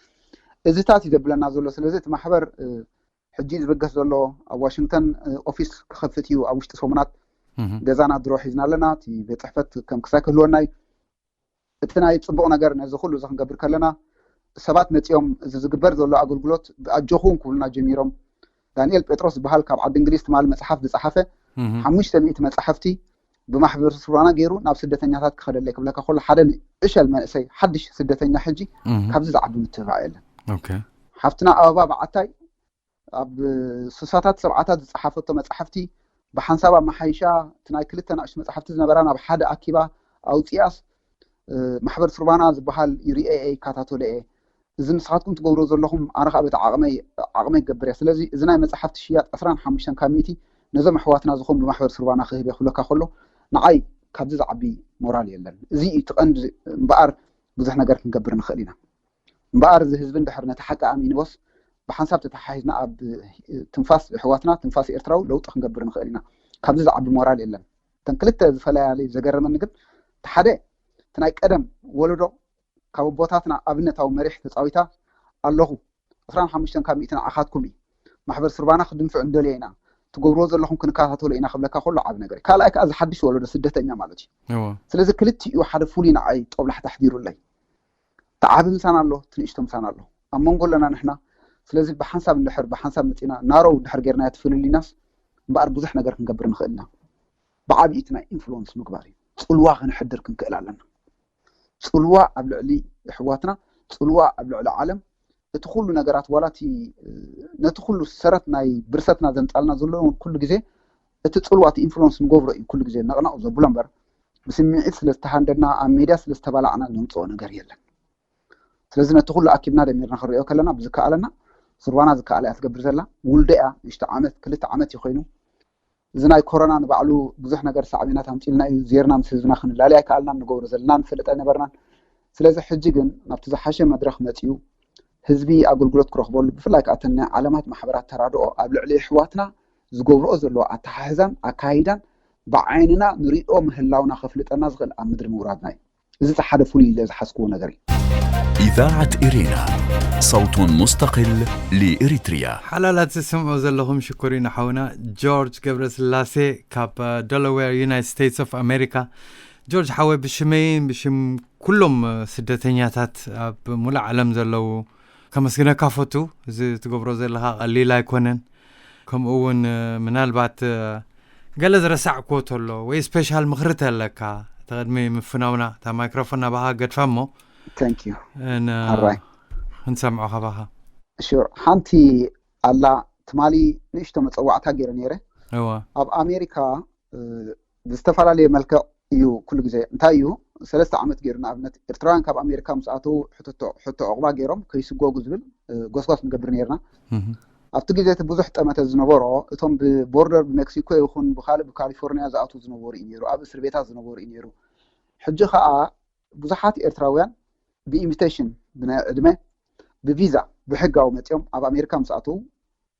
እዚታት እዩ ዘብለና ዘሎ ስለዚ እቲ ማሕበር ሕጂ ዝብገስ ዘሎ ኣብ ዋሽንግተን ኦፊስ ክኸፍት እዩ ኣብ ውሽጢ ሰሙናት ገዛና ድሮ ሒዝና ኣለና እቲ ቤት ፅሕፈት ከም ክሳይ ክህልወና እዩ እቲ ናይ ፅቡቕ ነገር ነዚ ኩሉ እዚ ክንገብር ከለና ሰባት መፂኦም እዚ ዝግበር ዘሎ ኣገልግሎት ኣጆኹም ክብሉና ጀሚሮም ዳንኤል ጴጥሮስ ዝበሃል ካብ ዓዲ እንግሊዝ ትማሊ መፅሓፍ ዝፀሓፈ ሓሙሽተ ሚእቲ መፅሓፍቲ ብማሕበር ስርባና ገይሩ ናብ ስደተኛታት ክኸደለይ ክብለካ ከሎ ሓደ ዕሸል መንእሰይ ሓድሽ ስደተኛ ሕጂ ካብዚ ዝዓቢ ምትብባዕ የለን ሓፍትና ኣበባ በዓታይ ኣብ ስሳታት ሰብዓታት ዝፀሓፈቶ መፅሓፍቲ ብሓንሳብ ኣመሓይሻ እቲ ናይ ክልተ ናእሽቱ መፅሓፍቲ ዝነበራ ናብ ሓደ ኣኪባ ኣውፅኣስ ማሕበር ሱርባና ዝበሃል ሪኤ ይከታተሎ እየ እዚ ንስኻትኩም ትገብሮ ዘለኹም ኣነ ከዓ በቲ ዓቕመይ ዓቕመይ ክገብር እየ ስለዚ እዚ ናይ መፅሓፍቲ ሽያጥ ዕስራን ሓሙሽተን ካብ ሚእቲ ነዞም ኣሕዋትና ዝኾኑ ብማሕበር ሱርባና ክህብ እየ ክብለካ ከሎ ንዓይ ካብዚ ዝዓቢ ሞራል የለን እዚ እዩ እቲ ቀንዲ እምበኣር ብዙሕ ነገር ክንገብር ንኽእል ኢና እምበኣር እዚ ህዝቢ እንድሕር ነቲ ሓቂ ኣሚንዎስ ብሓንሳብ ተተሓሒዝና ኣብ ትንፋስ ኣሕዋትና ትንፋስ ኤርትራዊ ለውጢ ክንገብር ንኽእል ኢና ካብዚ ዝዓቢ ሞራል የለን እተን ክልተ ዝፈለያለይ ዘገረመኒ ግን እቲ ሓደ እቲ ናይ ቀደም ወለዶ ካብ ኣቦታትና ኣብነታዊ መሪሕ ተፃዊታ ኣለኹ ዕስራን ሓሙሽተን ካብ ሚእቲ ንዓኻትኩም እዩ ማሕበር ስርባና ክድንፍዕ እንደልዮ ኢና ትገብርዎ ዘለኹም ክንከታተሎ ኢና ክብለካ ከሎ ዓብ ነገር እዩ ካልኣይ ከዓ ዝሓድሽ ወለዶ ስደተኛ ማለት እዩ ስለዚ ክልቲኡ ሓደ ፍሉይ ንዓይ ጦብላሕታ ኣሕዲሩለይ እቲ ዓቢ ምሳና ኣሎ እቲ ንእሽቶ ምሳና ኣሎ ኣብ መንጎ ኣለና ንሕና ስለዚ ብሓንሳብ እንድሕር ብሓንሳብ መፂና ናሮው እንድሕር ጌርናዮ ትፍልልይናስ እምበኣር ብዙሕ ነገር ክንገብር ንኽእል ኢና ብዓብዪ እቲ ናይ ኢንፍሉወንስ ምግባር እዩ ፅልዋ ከነሕድር ክንክእል ኣለና ፅልዋ ኣብ ልዕሊ ኣሕዋትና ፅልዋ ኣብ ልዕሊ ዓለም እቲ ኩሉ ነገራት ዋላ እቲ ነቲ ኩሉ ሰረት ናይ ብርሰትና ዘምፃልና ዘሎ እውን ኩሉ ግዜ እቲ ፅልዋ እቲ ኢንፍሉወንስ ንገብሮ እዩ ኩሉ ግዜ ነቕነቕ ዘብሎ እምበር ብስምዒት ስለ ዝተሃንደድና ኣብ ሜድያ ስለ ዝተባላዕና ነምፅኦ ነገር የለን ስለዚ ነቲ ኩሉ ኣኪብና ደሚርና ክንሪኦ ከለና ብዝከኣለና ስርባና ዝከኣለ እያ ትገብር ዘላ ውልዶ እያ ንሽተ ዓመት ክልተ ዓመት እዩ ኮይኑ እዚ ናይ ኮሮና ንባዕሉ ብዙሕ ነገር ሳዕቤናት ኣምፂልና እዩ ዜርና ምስ ህዝብና ክንላለይ ኣይከኣልናን ንገብሮ ዘለና ንፈልጥ ኣይነበርናን ስለዚ ሕጂ ግን ናብቲ ዝሓሸ መድረክ መፂኡ ህዝቢ ኣገልግሎት ክረክበሉ ብፍላይ ከዓ እተን ናይ ዓለማት ማሕበራት ተራድኦ ኣብ ልዕሊ ኣሕዋትና ዝገብርኦ ዘለዎ ኣተሓሕዛን ኣካይዳን ብዓይንና ንሪኦ ምህላውና ከፍልጠና ዝኽእል ኣብ ምድሪ ምውራድና እዩ እዚ ሓደ ፍሉይ ኢለ ዝሓዝክዎ ነገር እዩ إذاعة إرينا، صوت مستقل لإريتريا. ሓላላት ዝስምዑ ዘለኹም ሽኮሪና ሓውና ጆርጅ ገብረስላሴ ካብ ደላዌር ዩናይትድ ስቴትስ ኦፍ ኣሜሪካ ጆርጅ ሓወይ ብሽመይን ብሽም ኩሎም ስደተኛታት ኣብ ሙሉእ ዓለም ዘለዉ ከመስግነካ ፈቱ እዚ ትገብሮ ዘለኻ ቀሊል ኣይኮነን ከምኡ እውን ምናልባት ገለ ዝረሳዕክዎ ተሎ ወይ ስፔሻል ምኽሪ ተለካ ተቕድሚ ምፍናውና እታ ማይክሮፎን ናባኻ ገድፋ እሞ ክንሰምዖ ካባኻ ሹር ሓንቲ ኣላ ትማሊ ንእሽቶ መፀዋዕታ ገይረ ነይረ ኣብ ኣሜሪካ ብዝተፈላለየ መልክዕ እዩ ኩሉ ግዜ እንታይ እዩ ሰለስተ ዓመት ገይሩ ንኣብነት ኤርትራውያን ካብ ኣሜሪካ ምስ ኣተዉ ሕቶ ዕቑባ ገይሮም ከይስጎጉ ዝብል ጎስጓስ ንገብር ነርና ኣብቲ ግዜ እቲ ብዙሕ ጠመተ ዝነበሮ እቶም ብቦርደር ብሜክሲኮ ይኹን ብካልእ ብካሊፎርኒያ ዝኣትዉ ዝነበሩ እዩ ነሩ ኣብ እስር ቤታት ዝነበሩ እዩ ነሩ ሕጂ ከዓ ብዙሓት ኤርትራውያን ብኢንቪቴሽን ብናይ ዕድመ ብቪዛ ብሕጋዊ መፅኦም ኣብ ኣሜሪካ ምስ ኣተዉ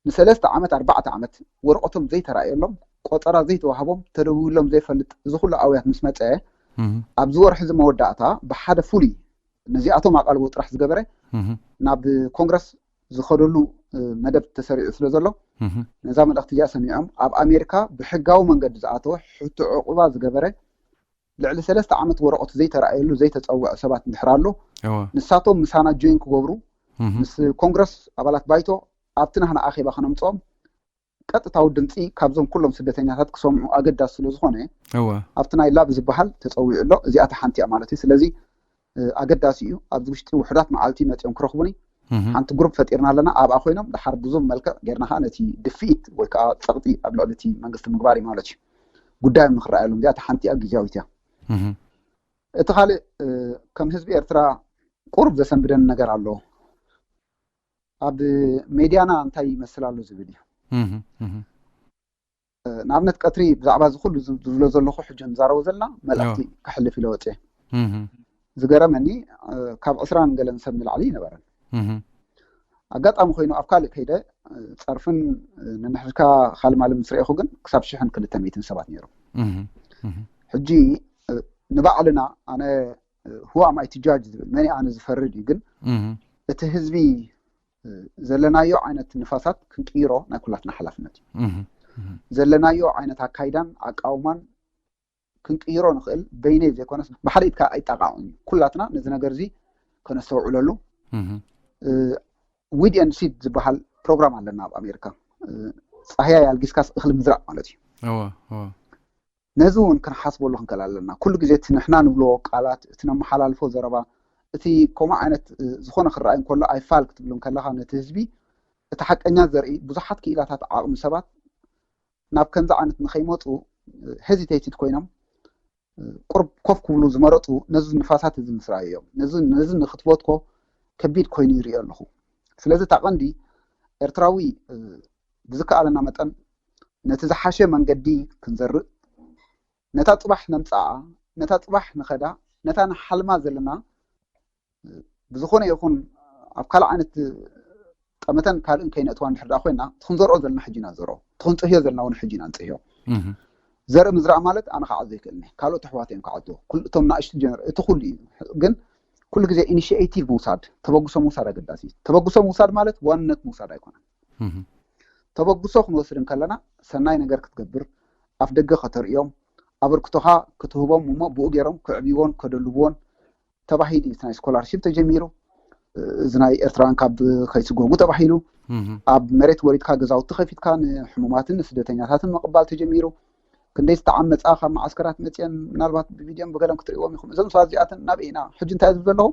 ንሰለስተ ዓመት ኣርባዕተ ዓመት ወረቐቶም ዘይተራእየሎም ቆፀራ ዘይተዋህቦም ተደዊሎም ዘይፈልጥ እዚ ኩሉ ኣውያት ምስ መፀ ኣብዚ ወርሒ እዚ መወዳእታ ብሓደ ፍሉይ ነዚኣቶም ኣቓልቦ ጥራሕ ዝገበረ ናብ ኮንግረስ ዝኸደሉ መደብ ተሰሪዑ ስለ ዘሎ ነዛ መልእኽቲ እዚኣ ሰሚዖም ኣብ ኣሜሪካ ብሕጋዊ መንገዲ ዝኣተወ ሕቶ ዕቑባ ዝገበረ ልዕሊ ሰለስተ ዓመት ወረቐቱ ዘይተረኣየሉ ዘይተፀውዐ ሰባት እንድሕር ኣሎ ንሳቶም ምሳና ጆይን ክገብሩ ምስ ኮንግረስ ኣባላት ባይቶ ኣብቲ ናህና ኣኼባ ከነምፅኦም ቀጥታዊ ድምፂ ካብዞም ኩሎም ስደተኛታት ክሰምዑ ኣገዳሲ ስለ ዝኾነ ኣብቲ ናይ ላብ ዝበሃል ተፀዊዑ ኣሎ እዚኣታ ሓንቲ እያ ማለት እዩ ስለዚ ኣገዳሲ እዩ ኣብዚ ውሽጢ ውሕዳት መዓልቲ መፂኦም ክረኽቡኒ ሓንቲ ግሩፕ ፈጢርና ኣለና ኣብኣ ኮይኖም ድሓር ብዙም መልክዕ ጌርና ከዓ ነቲ ድፍኢት ወይ ከዓ ፀቕጢ ኣብ ልዕሊ እቲ መንግስቲ ምግባር እዩ ማለት እዩ ጉዳዮም ንክረኣየሎም እዚኣ ሓንቲ እያ ግዜያዊት እያ እቲ ካልእ ከም ህዝቢ ኤርትራ ቁሩብ ዘሰንብደኒ ነገር ኣሎ ኣብ ሜድያና እንታይ ይመስል ኣሎ ዝብል እዩ ንኣብነት ቀትሪ ብዛዕባ እዚ ኩሉ ዝብሎ ዘለኹ ሕጂ ንዛረቡ ዘለና መልእኽቲ ክሕልፍ ኢለ ወፅየ። ዝገረመኒ ካብ ዕስራን ገለን ሰብ ንላዕሊ ይነበረን። ኣጋጣሚ ኮይኑ ኣብ ካልእ ከይደ ፀርፍን ንንሕድካ ካልማል ምስ ርኤኹ ግን ክሳብ ሽሕን ክልተ ሚእትን ሰባት ነይሮም። ሕጂ ንባዕልና ኣነ who am I to judge ዝብል መን ኣነ ዝፈርድ እዩ። ግን እቲ ህዝቢ ዘለናዮ ዓይነት ንፋሳት ክንቅይሮ ናይ ኩላትና ሓላፍነት እዩ። ዘለናዮ ዓይነት ኣካይዳን ኣቃውማን ክንቅይሮ ንኽእል በይነይ ዘይኮነስ ብሓደ ኢድካ ኣይጣቃዑን እዩ። ኩላትና ነዚ ነገር እዚ ከነስተውዕለሉ ዊድ ኤንድ ሲድ ዝበሃል ፕሮግራም ኣለና ኣብ ኣሜሪካ። ፃህያይ ኣልጊስካስ እኽሊ ምዝራእ ማለት እዩ። ነዚ እውን ክንሓስበሉ ክንከል ኣለና። ኩሉ ግዜ እቲ ንሕና ንብሎ ቃላት፣ እቲ ነመሓላልፎ ዘረባ፣ እቲ ከምኡ ዓይነት ዝኾነ ክረኣይ እንከሎ ኣይፋል ክትብል እንከለኻ ነቲ ህዝቢ እቲ ሓቀኛ ዘርኢ ብዙሓት ክኢላታት ዓቕሚ ሰባት ናብ ከምዚ ዓይነት ንኸይመፁ ሄዚቴትድ ኮይኖም ቁርብ ኮፍ ክብሉ ዝመረፁ ነዚ ንፋሳት እዚ ምስ ረኣዩ እዮም። ነዚ ንክትበትኮ ከቢድ ኮይኑ ይሪኦ ኣለኹ። ስለዚ እታ ቀንዲ ኤርትራዊ ብዝከኣለና መጠን ነቲ ዝሓሸ መንገዲ ክንዘርእ፣ ነታ ፅባሕ ነምፅኣ፣ ነታ ፅባሕ ንኸዳ፣ ነታ ንሓልማ ዘለና ብዝኾነ ይኹን ኣብ ካልእ ዓይነት ጠመተን ካልእን ከይነእትዋ እንድሕር ደኣ ኮይና እቲ ክንዘርኦ ዘለና ሕጂ ኢና ንዘርኦ፣ እቲ ክንፅህዮ ዘለና እውን ሕጂ ኢና ንፅህዮ። ዘርኢ ምዝራእ ማለት ኣነ ክዓዞ ይክእልኒ፣ ካልኦት ኣሕዋት እዮም ክዓዝዎ። ኩሉ እቶም ናእሽቱ ጀነር እቲ ኩሉ እዩ። ግን ኩሉ ግዜ ኢኒሽቲቭ ምውሳድ፣ ተበግሶ ምውሳድ ኣገዳሲ እዩ። ተበግሶ ምውሳድ ማለት ዋንነት ምውሳድ ኣይኮነን። ተበግሶ ክንወስድ እንከለና ሰናይ ነገር ክትገብር፣ ኣፍ ደገ ከተርእዮም፣ ኣበርክቶኻ ክትህቦም እሞ ብኡ ገይሮም ክዕብይዎን ከደልብዎን ተባሂሉ እዩ። እቲ ናይ ስኮላርሺፕ ተጀሚሩ፣ እዚ ናይ ኤርትራውያን ካብ ከይስጎጉ ተባሂሉ ኣብ መሬት ወሪድካ ገዛውቲ ከፊትካ ንሕሙማትን ንስደተኛታትን ምቕባል ተጀሚሩ። ክንደይ ዝተዓመፃ ካብ መዓስከራት መፅአን ምናልባት ብቪድዮን ብገለን ክትርእዎም ኢኹም። እዞም ሰባት እዚኣትን ናበይ ኢና ሕጂ እንታይ ዝብል ዘለኹ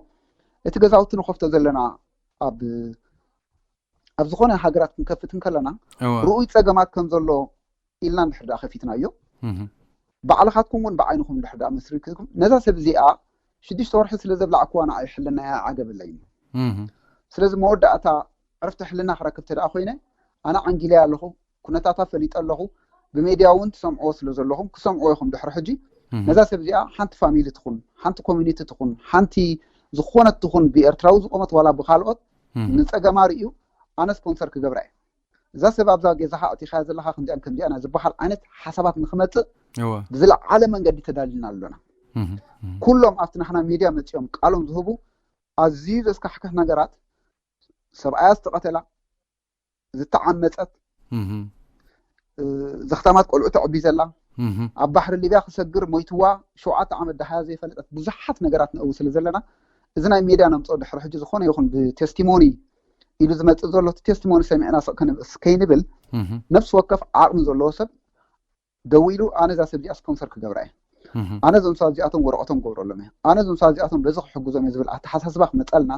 እቲ ገዛውቲ ንኸፍቶ ዘለና ኣብ ኣብ ዝኾነ ሃገራት ክንከፍት እንከለና ርኡይ ፀገማት ከም ዘሎ ኢልና እንድሕር ደኣ ከፊትናዮ ባዕልኻትኩም እውን ብዓይንኹም እንድሕር ደኣ መስሪትኩም ነዛ ሰብ እዚኣ ሽዱሽተ ወርሒ ስለ ዘብላዕክዋ ንዓይ ሕልናያ ዓገብ ኣለይኒ። ስለዚ መወዳእታ ዕረፍቲ ሕልና ክረክብ ተደኣ ኮይነ ኣነ ዓንጊለያ ኣለኹ፣ ኩነታታ ፈሊጠ ኣለኹ፣ ብሜድያ እውን ትሰምዕዎ ስለ ዘለኹም ክሰምዕዎ ኢኹም ድሕሪ ሕጂ። ነዛ ሰብ እዚኣ ሓንቲ ፋሚሊ ትኹን ሓንቲ ኮሚኒቲ ትኹን ሓንቲ ዝኾነት ትኹን ብኤርትራዊ ዝቆመት ዋላ ብካልኦት ንፀገማ ርእዩ ኣነ ስፖንሰር ክገብራ እየ። እዛ ሰብ ኣብዛ ገዛኻ ኣእቲኻያ ዘለኻ ከምዚኣን ከምዚኣና ዝበሃል ዓይነት ሓሳባት ንክመፅእ ብዝለዓለ መንገዲ ተዳሊና ኣሎና። ኩሎም ኣብቲ ናሕና ሚድያ መፂኦም ቃሎም ዝህቡ ኣዝዩ ዘስካሕክሕ ነገራት፣ ሰብኣያ ዝተቐተላ፣ ዝተዓመፀት፣ ዘኽታማት ቆልዑ ተዕቢ ዘላ፣ ኣብ ባሕሪ ሊብያ ክሰግር ሞይትዋ ሸውዓተ ዓመት ደሃያ ዘይፈለጠት ብዙሓት ነገራት ንእው ስለ ዘለና እዚ ናይ ሜድያ ነምፅኦ ድሕሪ ሕጂ ዝኾነ ይኹን ብቴስቲሞኒ ኢሉ ዝመፅእ ዘሎ እቲ ቴስቲሞኒ ሰሚዕና ስቕ ከይንብል ነብሲ ወከፍ ዓቕሚ ዘለዎ ሰብ ደዊሉ ኣነ እዛ ሰብ እዚኣ ስፖንሰር ክገብራ እየ፣ ኣነ እዞም ሰባት እዚኣቶም ወረቐቶም ክገብረሎም እየ፣ ኣነ እዞም ሰባት እዚኣቶም በዚ ክሕግዞም እየ ዝብል ኣተሓሳስባ ክመፀልና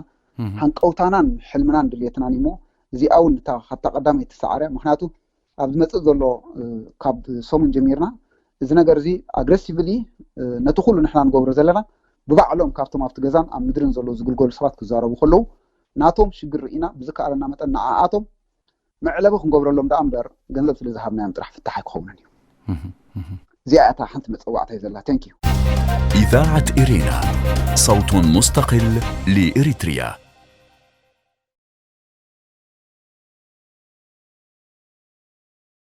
ሃንቀውታናን ሕልምናን ድልየትናን እሞ እዚኣ እውን እታ ካብታ ቀዳመይቲ ሰዓርያ ምክንያቱ ኣብ ዝመፅእ ዘሎ ካብ ሰሙን ጀሚርና እዚ ነገር እዚ ኣግረሲቭሊ ነቲ ኩሉ ንሕና ንገብሮ ዘለና ብባዕሎም ካብቶም ኣብቲ ገዛን ኣብ ምድርን ዘለዉ ዝግልገሉ ሰባት ክዛረቡ ከለዉ ናቶም ሽግር ርኢና ብዝከኣለና መጠን ንዓኣቶም መዕለቢ ክንገብረሎም ደኣ እምበር ገንዘብ ስለ ዝሃብናዮም ጥራሕ ፍታሕ ኣይክኸውንን እዩ። እዚኣ እታ ሓንቲ መፀዋዕታ እዩ ዘላ። Thank you። إذاعة إرينا، صوت مستقل لإريتريا.